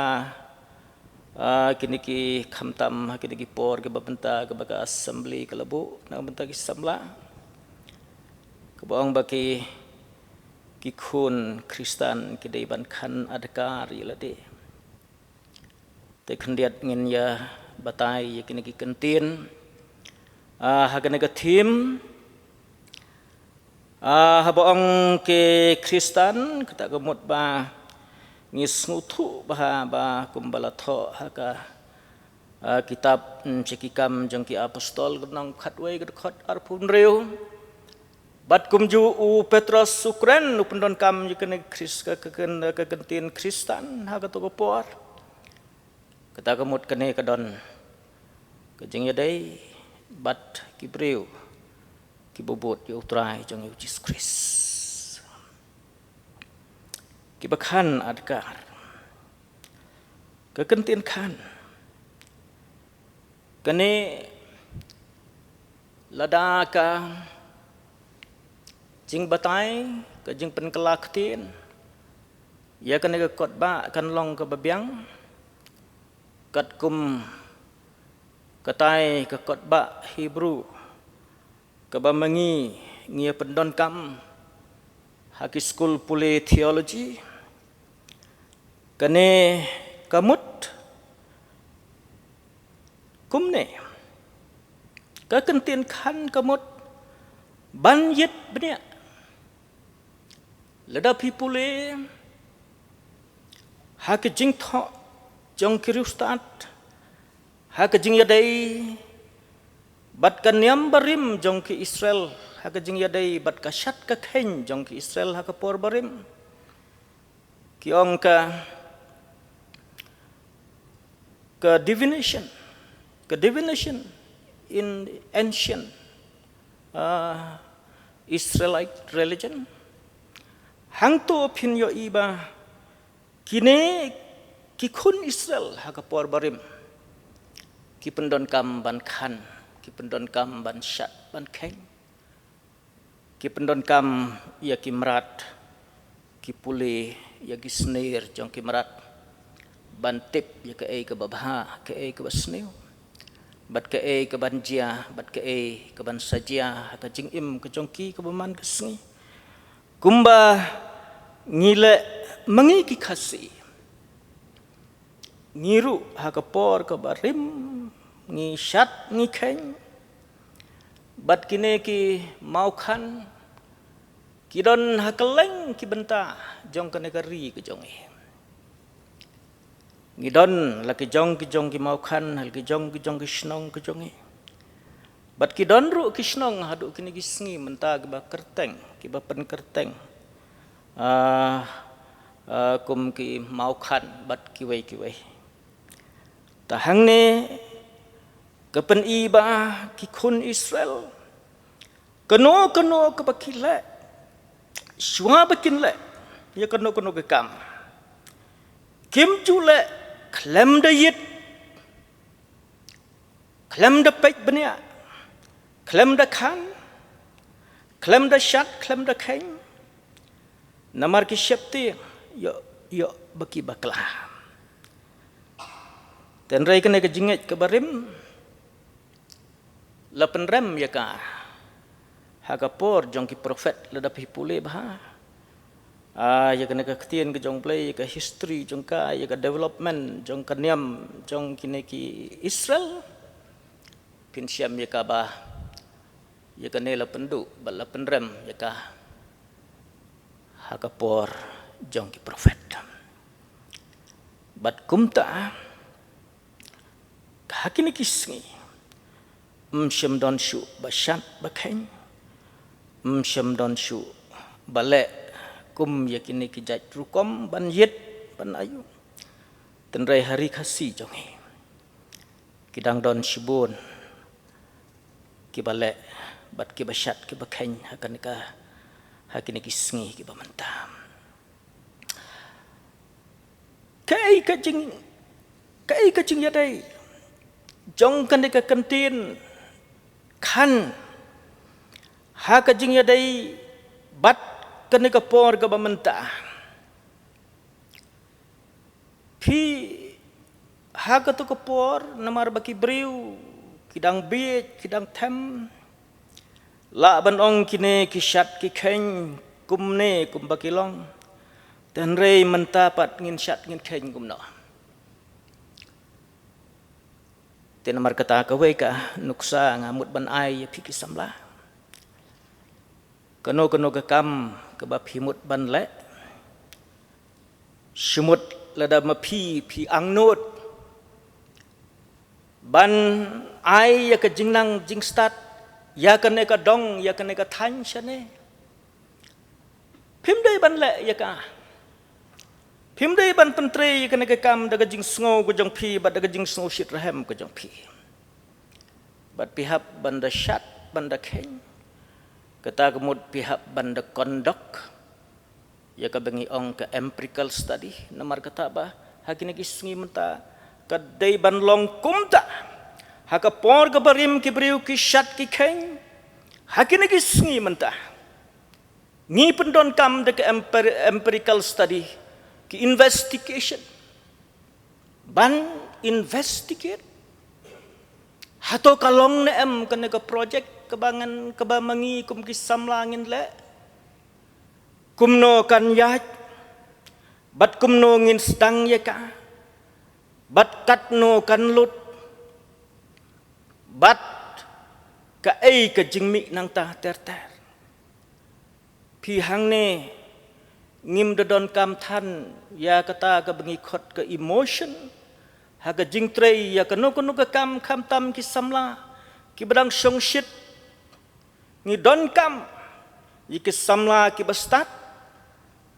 ah, kine ki khamtam, ha kine ki por kiba mynta, kaba ka assembly ka la buh na ka bynta ki samla. Kaba ong ba ki, ki khun Khristan ki dei ban khan adkar ïa lade. Te khyndiat ngin ïa batai ïa kine ki kyntien, ah, ha kane ka theme, ah, haba ong ki Khristan, kata ka mut ba ngi sngewthuh ba, ba kumba la thoh ha ka, ah, kitab, mm, Ki Kam jong ki Apostol, ka lynnong khatwei, ka dkhot arphew hynriew. Bad kumjuh u Petros u kren, u pyndonkam ïa kane Khrist-, ka, ka, ka, ka kyntien Khristan ha kato ka por. Kata ka mut kane ka don ka jingïadei bad ki briew kiba bud ïa u Trai jong ngi u Jisu Khrist, kiba khan adkar. Ka kyntien khan, kane lada ka jingbatai, ka jingpynkylla ktien ïa kane ka kot ba kan long kaba biang, katkum katai ka kot ba Hebru, kaba ma ngi ngi ïa pyndonkam ha ki skul pule theology. Kane ka mut kumne, ka kyntien khan ka mut ban ïit bniah. Lada phi pule ha ka jingthoh jong ki riewstad, ha ka jingïadei bad ka niam barim jong ki Israel, ha ka jingïadei bad ka shad ka kheiñ jong ki Israel ha ka por barim, ki ong ka, ka divination, ka divination in ancient, uh, Israelite religion. Hangto phin ïohi ba kine ki khun Israel ha ka por barim ki pyndonkam ban khan, ki pyndonkam ban shad ban kheiñ, ki pyndonkam ïa ki mrad, ki pule ïa ki snier jong ki mrad ban tip ïa kaei kaba bha, kaei kaba sniew, bad kaei kaban jia, bad kaei kaban sa jia ha ka jingim ka jong ki kaba man ka sngi. Kumba ngi leh ma ngi ki Khasi, ngi ruh ha ka por kaba rim ngi shad ngi kheiñ, bad kine ki mawkhan ki don ha kylleng ki bynta jong kane ka ri ka jong ngi. Ngi don la ki jong ki jong ki mawkhan, la ki jong ki jong ki shnong ka jong ngi. Bad ki don ruh ki shnong haduh kine ki sngi mynta kiba kyrteng, kiba pynkyrteng, ah, ah, kum ki mawkhan bad kiwei kiwei. Te hangne ka pyni ba ki khun Israel, kano kano kaba ki leh, shuwa ba kin leh ïa kano kano ka kam, kim ju leh khlem da ïit, khlem da peit bniah, khlem da khan, khlem da shad, khlem da kheiñ. Namar ki sheptieng ïoh, ïoh ba ki bakla. Hynrei kane ka jingngeit kaba rim la pynrem ïa ka ha ka por jong ki prophet. Lada phi pule bha, ah, ïa kane ka ktien ka jong U Blei, ïa ka history jong ka, ïa ka development jong ka niam jong kine ki Israel, phin shem ïa ka ba ïa kane la pynduh bad la pynrem ïa ka ha ka por jong ki prophet. Bad kumta ha kine ki sngi, ym shym don shuh ba shad ba kheiñ, ym shym don shuh ba leh kum ïa kine ki jait rukom ban ïit ban ayu. Hynrei ha ri Khasi jong ngi ki dang don shibun kiba leh bad kiba shad kiba kheiñ ha kane ka Ha kine ki sngi kiba mynta, kaei ka jing, kaei ka jingïadei jong kane ka kyntien khan ha ka jingïadei bad kane ka por kaba mynta? Phi, ha kato ka por, namar ba ki briew ki dang bieit, ki dang them, lah ban ong kine ki shad ki kheiñ kumne kumba ki long. Te hynrei mynta pat ngin shad ngin kheiñ kumno? Te namar kata kawei ka nuksa nga mut ban ai ïa phi ki samla. Kano kano ka kam kaba phi mut ban leh, shimut lada ma phi phi angnud ban ai ïa ka jingnang jingstad ïa kane ka dong, ïa kane ka thaiñ shane, phim dei ban leh ïa ka, phim dei ban pyntrei ïa kane ka kam da ka jingsngew ka jong phi bad da ka jingsngew shitrhem ka jong phi. Bad phi hap ban da shad, ban da kheiñ. Kata ka mut phi hap ban da conduct ïa kaba ngi ong ka empirical study. Namar kata ba ha kine ki sngi mynta ka dei ban long kumta. Ha ka por kaba rim ki briew ki shad ki kheiñ, ha kine ki sngi mynta ngi pyndonkam da ka empir-, empirical study, ki investigation. Ban investigate hato ka long ne em kane ka project kaba ngan, kaba ma ngi kum ki samla ngin leh, kumno kan ïaid, bad kumno ngin sdang ïa ka, bad katno kan lut, bad kaei ka jingmih nangta ter ter. Phi hangne ngim da donkam than ïa kata kaba ngi khot ka emotion ha ka jingtrei ïa kano kano ka kam, khamtam ki samla kiba dang shongshit. Ngi donkam ïa ki samla kiba stad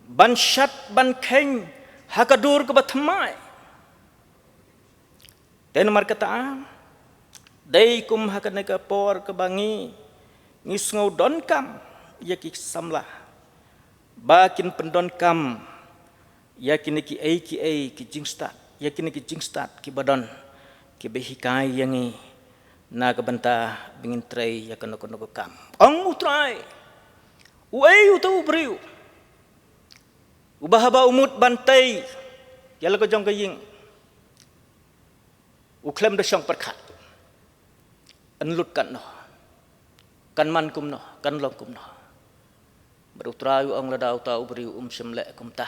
ban shad ban kheiñ ha ka dur kaba thymmai. Te namar kata, dei kum ha kane ka por kaba ngi, ngi sngew donkam ïa ki samla ba kin pyndonkam ïa kine kiei kiei ki jingstad, ïa kine ki jingstad kiba don, kiba hikai ïa ngi na ka bynta ba ngin trei ïa kano kano ka kam. Ong U Trai, uei uto u briew uba haba u mut ban tei ïa la ka jong ka ïing, u khlem da shong pyrkhat, yn lut katno, kan man kumno, kan long kumno? Bad U Trai u ong, lada uta u briew um shym leh kumta,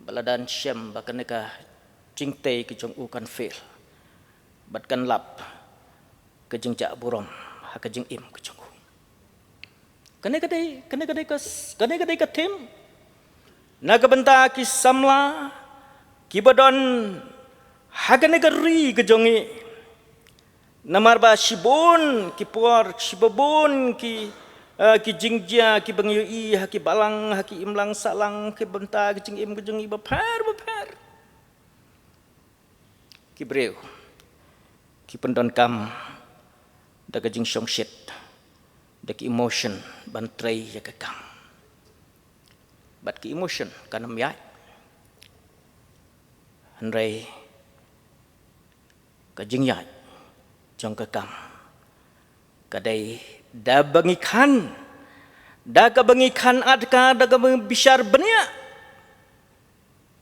ba la dang shem ba kane ka jingtei ka jong u kan fail, bad kan lap ka jingjah burom ha ka jingim ka jong u. Kane ka dei, kane ka dei ka, kane ka dei ka theme na ka bynta ki samla kiba don ha kane ka ri ka jong ngi. Namar ba shibun ki por, shibun ki, eh, ki jingjia kiba ngi ïohi ha ki balang, ha ki imlang sahlang, ki bynta ki jingim ki jong ngi bapher bapher. Ki briew ki pyndonkam da ka jingshongshit, da ki emotion ban trei ïa ka kam. Bad ki emotion kan ym ïaid, hynrei ka jingïaid jong ka kam ka dei da ba ngi khan, da kaba ngi khan adkar, da kaba ngi bishar bniah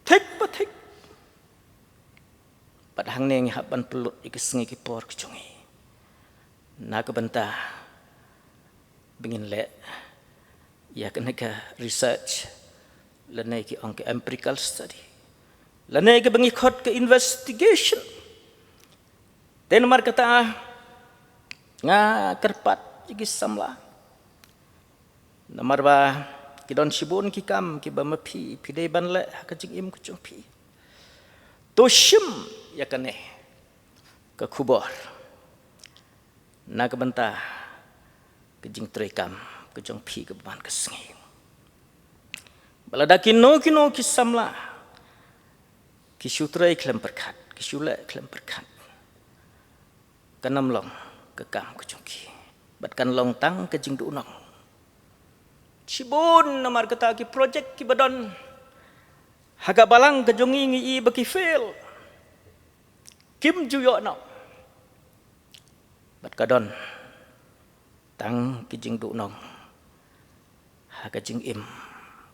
thik pa thik. Bad hangne ngi hap ban pynlut ïa ki sngi ki por ki jong ngi na ka bynta ba ngin leh ïa kane ka research, lane ki ong ka empirical study, lane kaba ngi khot ka investigation. Te namar kata nga kyrpad ïa ki samla, namar ba ki don shibun ki kam kiba ma phi phi dei ban leh ha ka jingim ka jong phi. To shim ïa kane ka khubor na ka bynta ka jingtrei kam ka jong phi kaba man ka sngi. Ba lada kino kino ki samla ki shu trei khlem pyrkhat, ki shu leh khlem pyrkhat, kan ym long ka kam ka jong ki, bad kan long tang ka jingduhnong. Shibun namar kata ki project kiba don ha ka balang ka jong ngi ngi i ba ki fail. Kim ju ïoh noh. Bad ka don tang ki jingduhnong ha ka jingim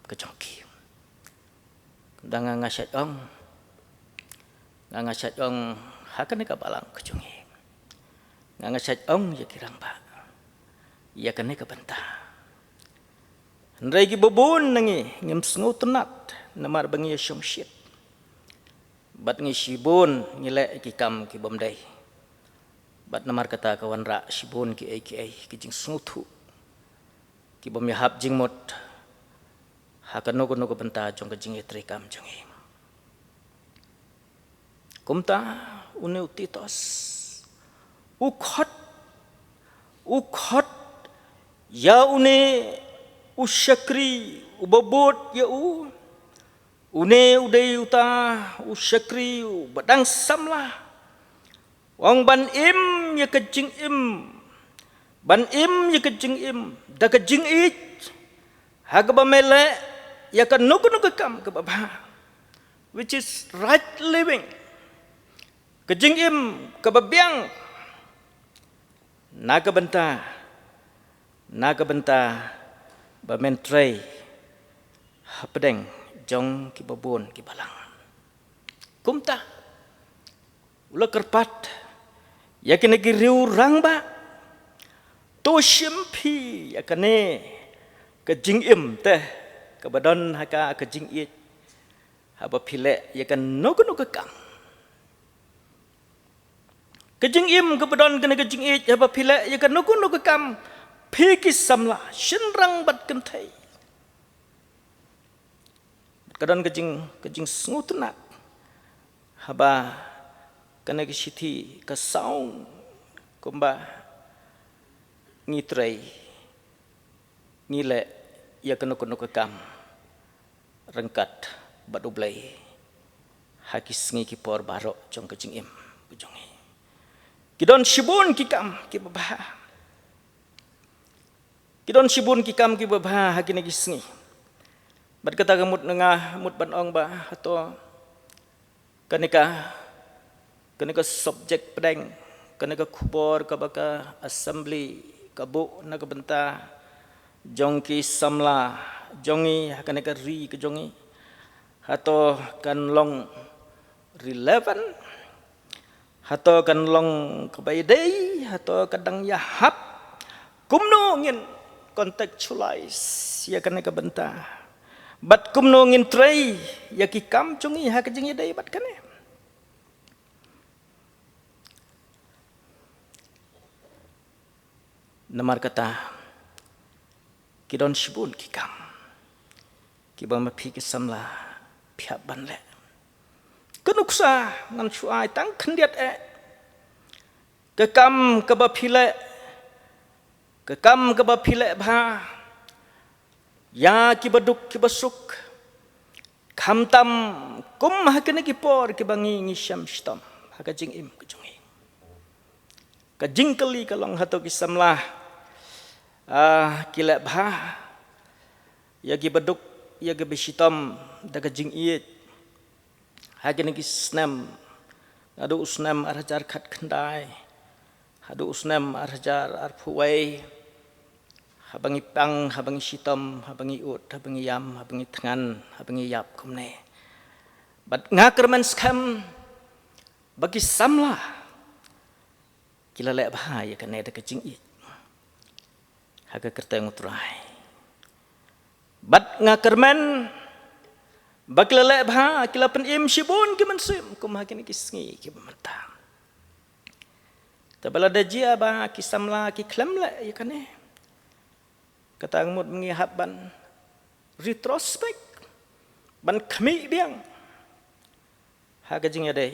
ka jong ki. Kumta nga nga shait ong, nga nga shait ong ha kane ka balang ka jong ngi. Nga nga shait ong ïa ki rangbah ïa kane ka bynta. Hynrei kiba bun na ngi ngim sngewtynnat namar ba ngi ïa shongshit. Bad ngi shibun ngi leh ki kam ki bym dei. Bad namar kata ka wanrah shibun kiei kiei ki jingsngewthuh ki bym ïahap jingmut ha kano kano ka bynta jong ka jingïatreikam jong ngi. Kumta une u Titus u khot, u khot ïa une u shakri uba bud ïa u. Une u dei uta u shakri uba dang samla. Ong ban im ïa ka jingim, ban im ïa ka jingim da ka jingïeit ha kaba me leh ïa kano kano ka kam kaba bha, which is right living. Ka jingim kaba biang na ka bynta, na ka bynta ba men trei hapdeng jong kiba bun ki balang. Kumta u la kyrpad ïa kine ki riew rangbah, to shim phi ïa kane ka jingim te kaba don ha ka ka jingïeit haba phi leh ïa kano kano ka kam. Ka jingim kaba don kane ka jingïeit haba phi leh ïa kano kano ka kam, phi ki samla shynrang bad kynthei. Ka don ka jing, ka jingsngewtynnat haba kane ka shithi ka sound kumba ngi trei, ngi leh ïa kano kano ka kam ryngkat bad U Blei ha ki sngi ki por baroh jong ka jingim ka jong ngi. Ki don shibun ki kam kiba bha. Ki don shibun ki kam kiba bha ha kine ki sngi. Bad kata ka mut nga mut ban ong ba hato kane ka, kane ka subject pdeng, kane ka khubor kaba ka assembly ka buh na ka bynta jong ki samla jong ngi ha kane ka ri ka jong ngi, hato kan long relevant? Hato kan long kaba ïadei, hato ka dang ïahap? Kumno ngin contextualize ïa kane ka bynta? Bad kumno ngin trei ïa ki kam jong ngi ha ka jingïadei bad kane? Namar kata ki don shibun ki kam kiba ma phi ki samla phi hap ban leh. Ka nuksa ngan shu ai tang khyndiat eh. Ka kam kaba phi leh, ka kam kaba phi leh bha ïa kiba duk kiba suk, khamtam kum ha kine ki por kiba ngi ngi shem shitom ha ka jingim ka jong ngi. Ka jingkylli ka long hato ki samla, ah, ki leh bha ïa kiba duk ïa kiba shitom da ka jingïeit ha kine ki snem, naduh u snem ar hajar khatkhyndai haduh u snem ar hajar arphew wei, haba ngi pang, haba ngi shitom, haba ngi ud, haba ngi ïam, haba ngi thngan, haba ngi ïap kumne. Bad nga kyrmen skhem ba ki samla ki la leh bha ïa kane da ka jingïeit ha ka kyrteng U Trai. Bad nga kyrmen ba ki la leh bha, ki la pynim shibun ki mynsiem kum ha kine ki sngi kiba mynta. Te ba lada jia ba ki samla ki khlem leh ïa kane, kata ka mut ngi hap ban retrospect, ban khmih biang ha ka jingïadei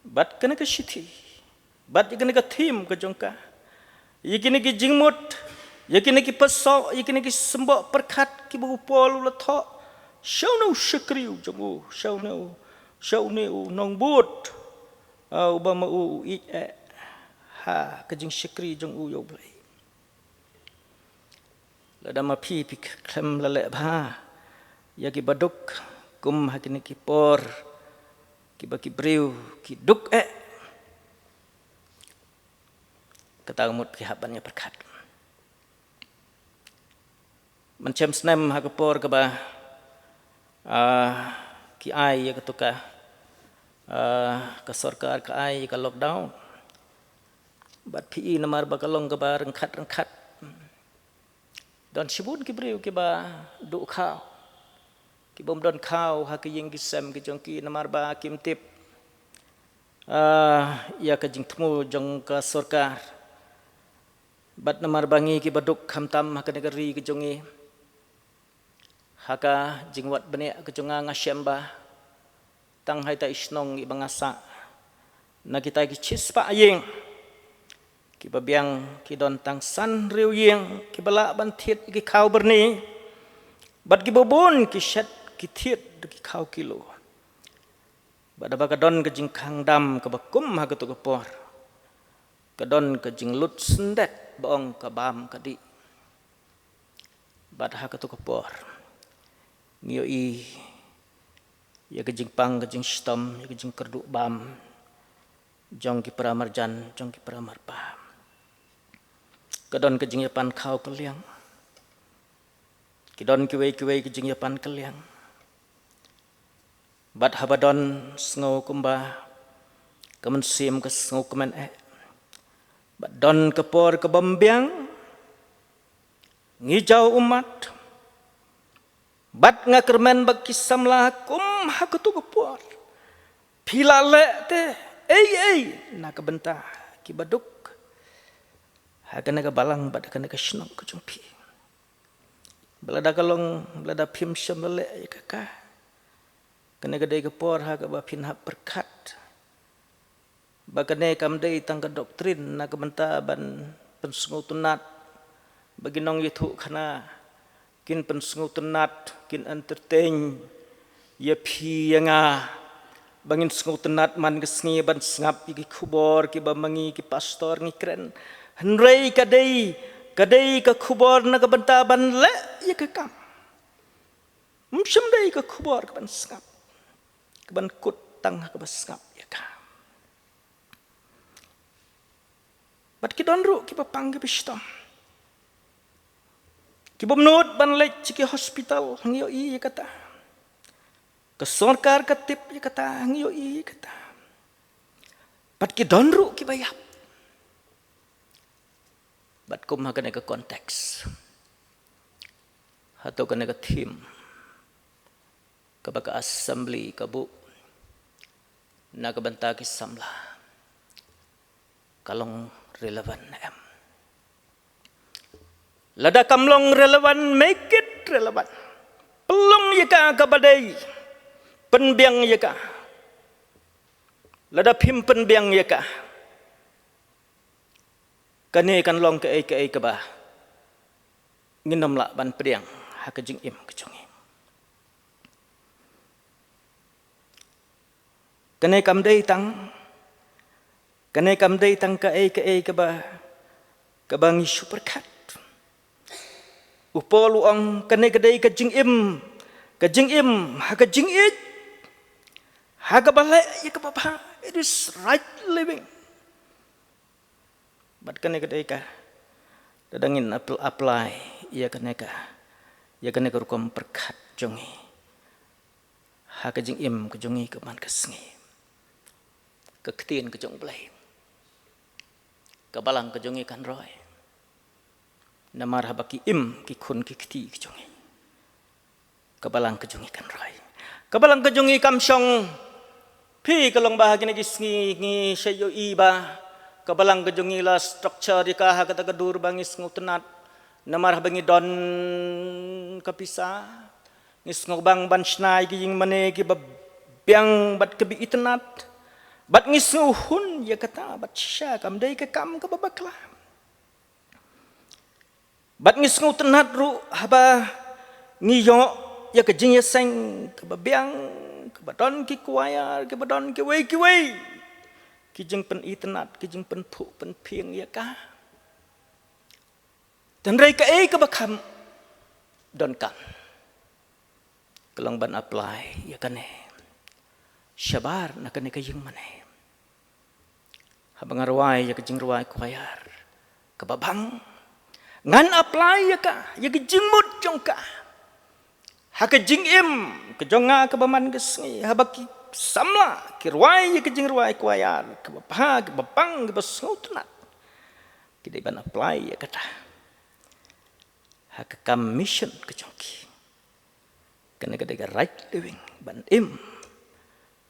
bad kane ka shithi, bad ïa kane ka theme ka jong ka, ïa kine ki jingmut, ïa kine ki pasoh, ïa kine ki symboh pyrkhat kiba u Paul u la thoh sha une u shakri u jong u, sha une u, sha une u nongbud, ah, uba ma u u ïeit eh ha ka jingshakri jong u ïa U Blei. Lada ma phi phi khlem la leh bha ïa ki baduk kum ha kine ki por kiba ki briew ki duk eh, kata ka mut phi hap ban ïa pyrkhat. Mynshem snem ha ka por kaba, ah, ki ai ïa ka tuka, ah, ka sorkar ka ai ïa ka lockdown. Bad phi i namar ba ka long kaba ryngkhat ryngkhat, don shibun ki briew kiba duh khaw, ki bym don khaw ha ki ïing ki sem ki jong ki namar ba kim tip, ah, ïa ka jingthmu jong ka sorkar. Bad namar ba ngi kiba duk khamtam ha kane ka ri ka jong ngi, ha ka jingwad bniah ka jong nga nga shem ba tang ha ita i shnong iba nga sah, na kita ki shispah ïing kiba biang ki don tang san hynriew ïing kiba lah ban thied ki khaw byrni. Bad kiba bun ki shet ki thied da ki khaw kilo. Bad haba ka don ka jingkhang dam kaba kum ha kato ka por, ka don ka jinglut syndet ba ong ka bam ka dih. Bad ha kato ka por ngi ïohi ïa ka jingpang ka jingshitom, ïa ka jingkyrduh bam jong ki para marjan, jong ki para marpa. Ka don ka jingïapan khaw kylliang, ki don kiwei kiwei ka jingïapan kylliang. Bad haba don sngew kumba ka mynsiem ka sngewkmen eh, bad don ka por ka bym biang, ngi jaw ummat. Bad nga kyrmen ba ki samla kum ha kato ka por phi la leh te ei ei na ka bynta kiba duk ha kane ka balang bad kane ka shnong ka jong phi. Ba lada ka long, ba lada phim shym la leh ïa ka, ka, kane ka dei ka por ha kaba phin hap pyrkhat ba kane kam dei tang ka doctrine na ka bynta ban pynsngewtynnat ba ki nongïathuhkhana kin pynsngewtynnat, kin entertain ïa phi ïa nga ba ngin sngewtynnat man ka sngi ban sngap ïa ki khubor kiba ma ngi ki pastor ngi kren. Hynrei ka dei, ka dei ka khubor na ka bynta ban leh ïa ka kam. Ym shym dei ka khubor ka ban sngap, ka ban kut tang ha kaba sngap ïa ka. Bad ki don ruh kiba pang kiba shitom, ki bym nud ban leit sha ki hospital, ngi ïohi ïa kata. Ka sorkar ka tip ïa kata, ngi ïohi ïa kata. Bad ki don ruh kiba ïap. Bad kum ha kane ka context, hato kane ka theme kaba ka assembly ka buh na ka bynta ki samla ka long relevant ne em? Lada kam long relevant, make it relevant. Pynlong ïa ka kaba dei, pynbiang ïa ka. Lada phim pynbiang ïa ka, kane kan long kaei kaei kaba ngin ym lah ban pdiang ha ka jingim ka jong ngi. Kane kam dei tang, kane kam dei tang kaei kaei kaba, kaba ngi shu pyrkhat. U Paul u ong kane ka dei ka jingim, ka jingim ha ka jingïeit ha kaba leh ïa kaba bha. It is right living. Bad kane ka dei ka, lada ngin apply ïa kane ka, ïa kane ka rukom pyrkhat jong ngi ha ka jingim ka jong ngi ka man ka sngi, ka ktien ka jong U Blei, ka balang ka jong ngi kan roi. Namar haba ki im ki khun ki kti ki jong ngi, ka balang ka jong ngi kan roi. Ka balang ka jong ngi kam shong. Phi, ka long ba ha kine ki sngi ngi sa ïohi ba ka balang ka jong ngi la structure ïa ka ha kata ka dur ba ngi sngewtynnat. Namar haba ngi don ka pisa, ngi sngewbang ban shna ïa ki ïing mane kiba biang bad kiba itynnat. Bad ngi sngewhun ïa kata, bad shisha kam dei ka kam kaba bakla. Bad ngi sngewtynnat ruh haba ngi ïoh ïa ka jingïaseng kaba biang, kaba don ki choir, kaba don kiwei kiwei ki jingpynitynnat, ki jingpynphuh pynphieng ïa ka. Hynrei kaei kaba kham, Donkam ka long ban apply ïa kane shabar na kane ka ïing mane. Haba nga rwai ïa ka jingrwai choir kaba bang, ngan apply ïa ka, ïa ka jingmut jong ka ha ka jingim ka jong nga kaba man ka sngi, haba ki samla ki rwai ïa ka jingrwai choir kaba bha, kaba bang, kaba sngewtynnat, ki dei ban apply ïa kata ha ka kam mission ka jong ki. Kane ka dei ka right living, ban im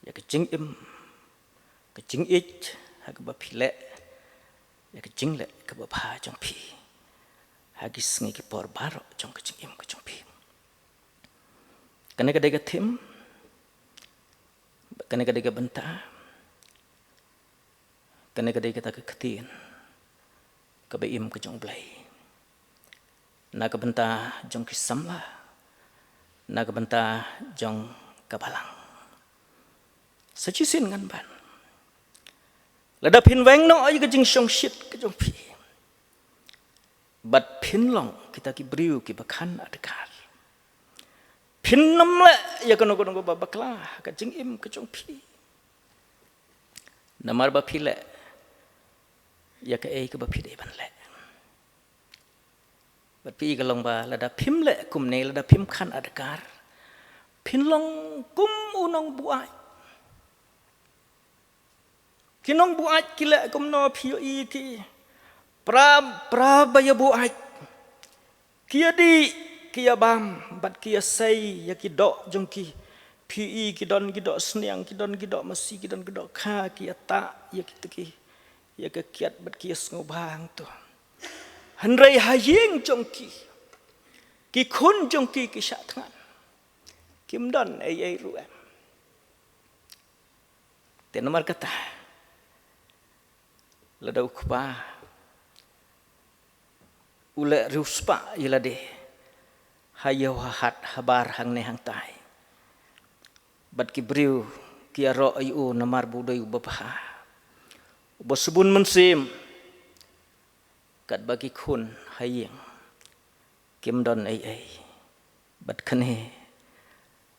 ïa ka jingim, ka jingïeit ha kaba phi leh ïa ka jingleh kaba bha jong phi ha ki sngi ki por baroh jong ka jingim ka jong phi. Kane ka dei ka theme, kane ka dei ka bynta, kane ka dei kata ka ktien kaba im ka jong U Blei na ka bynta jong ki samla, na ka bynta jong ka balang. Sa shisien ngan ban, lada phin weng noh ïa ka jingshongshit ka jong phi bad phin long kita ki briew kiba khan adkar, phin nym leh ïa kano kano kaba bakla ha ka jingim ka jong phi. Namar ba phi leh ïa kaei kaba phi dei ban leh. Bad phi ka long ba lada phim leh kumne, lada phim khan adkar, phin long kum u nongbuaid. Ki nongbuaid ki leh kumno phi ïohi ki? Pra, pra ba ïa buaid. Ki ïa dih, ki ïa bam, bad ki ïa sei ïa ki doh jong ki. Phi ïohi ki don ki doh sniang, ki don ki doh masi, ki don ki doh kha, ki ïa tah ïa ki, ki ïa ka kiad bad ki ïa sngewbha hangto. Hynrei ha ïing jong ki, ki khun jong ki ki shah thngan. Kim don ei ei ruh em. Te namar kata, lada u kpa u leh riewspah ïa lade ha ïew ha hat, habar hangne hangtai, bad ki briew ki ïaroh ïa u namar ba u dei uba bha, uba sbun mynsiem, katba ki khun ha ïing kim don ei ei. Bad kane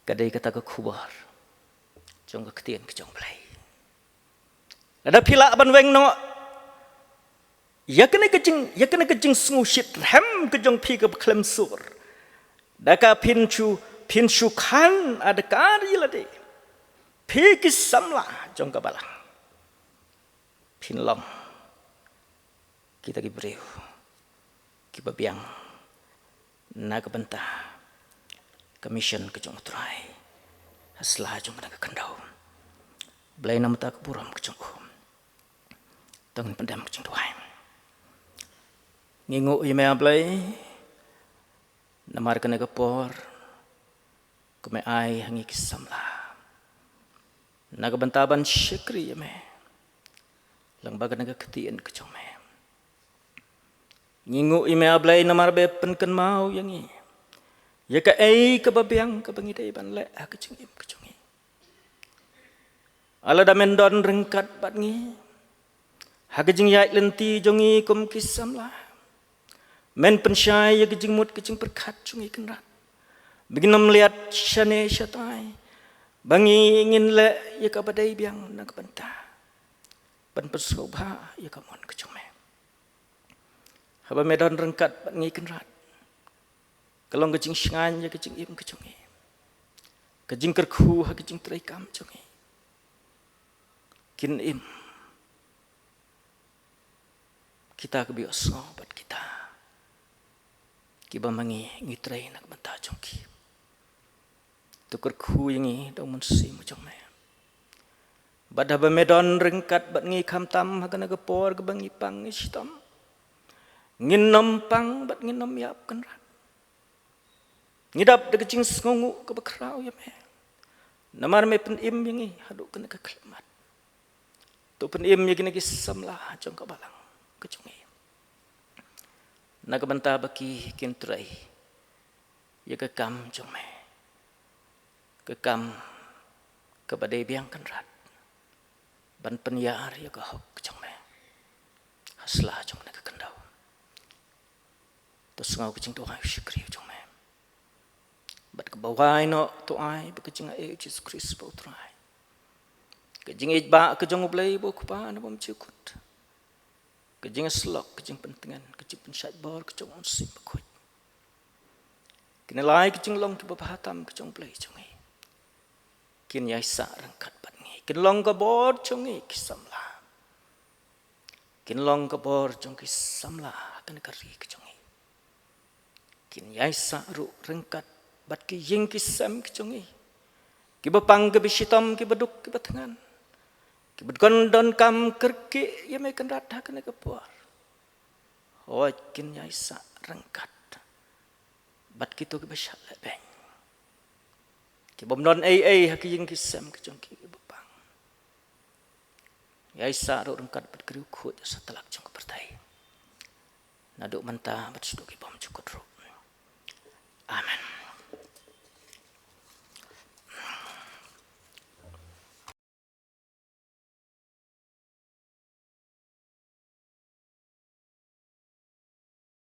ka dei kata ka khubor jong ka ktien ka jong U Blei. Lada phi lah ban weng noh ïa kane ka jing, ïa kane ka jingsngewshitrhem ka jong phi kaba khlem sur, da ka phin shu, phin shu khan adkar ïa lade, phi ki samla jong ka balang, phin long kita ki briew kiba biang na ka bynta ka mission ka jong U Trai ha sla jong kane ka khyndew. Blei na ka bynta ka burom ka jong u. To ngin pyndem ka jingduwai. Ngi nguh ïa me, A Blei, namar kane ka por kaba me ai ha ngi ki samla na ka bynta ban shakri ïa me lyngba kane ka ktien ka jong me. Ngi nguh ïa me, A Blei, namar ba me pynkynmaw ïa ngi ïa kaei kaba biang kaba ngi dei ban leh ha ka jingim ka jong ngi. Lada men don ryngkat bad ngi ha ka jingïaid lynti jong ngi kum ki samla, men pynshai ïa ka jingmut ka jingpyrkhat jong ngi, Kynrad, ba ngin nym leit shane shatai, ba ngi ngin leh ïa kaba dei biang na ka bynta ban pynsngewbha ïa ka mon ka jong me. Haba me don ryngkat bad ngi, Kynrad, ka long ka jingshngaiñ ïa ka jingim ka jong ngi, ka jingkyrkhu ha ka jingtrei kam jong ngi. Kin im kita kiba ïohsngew bad kita kiba ma ngi ngi trei na ka bynta jong ki. To kyrkhu ïa ngi da u Mynsiem jong me. Bad haba me don ryngkat bad ngi, khamtam ha kane ka por kaba ngi pang ngi shitom, ngin nym pang bad ngin nym ïap, Kynrad. Ngi dap da ka jingsngewnguh kaba khraw ïa me, namar me pynim ïa ngi haduh kane ka khyllipmat. To pynim ïa kine ki samla jong ka balang ka jong ngi, na ka bynta ba ki kin trei ïa ka kam jong me, ka kam kaba dei biang, Kynrad, ban pynïar ïa ka hok ka jong me ha sla jong kane ka khyndew. To sngew ka jingduwai shakri jong me. Bad kaba wai noh to ai ba ka jingaiei u Jisu Khrist ba u Trai, ka jingïeit ba ka jong U Blei ba u Kpa na bym jukut, ka jingïasyllok, ka jingpyntngen, ka jingpynshait bor ka jong u Mynsiem Bakhuid, kine lai ka jinglong kiba bha tam ka jong U Blei jong ngi, kin ïaisah ryngkat bad ngi, kin long ka bor jong ngi ki samla, kin long ka bor jong ki samla ha kane ka ri ka jong ngi, kin ïaisah ruh ryngkat bad ki ïing ki sem ki jong ngi, kiba pang kiba shitom, kiba duk kiba thngan, kiba don donkam kyrkieh ïa Me Kynrad ha kane ka por. Hooid, kin ïaisah ryngkat bad kito kiba shah lehbeiñ, ki bym don ei ei ha ki ïing ki sem ki jong ki, kiba pang. Ïaisah ruh ryngkat bad ki riewkhuid satlak jong ka pyrthei, naduh mynta bad shaduh ki bym jukut ruh.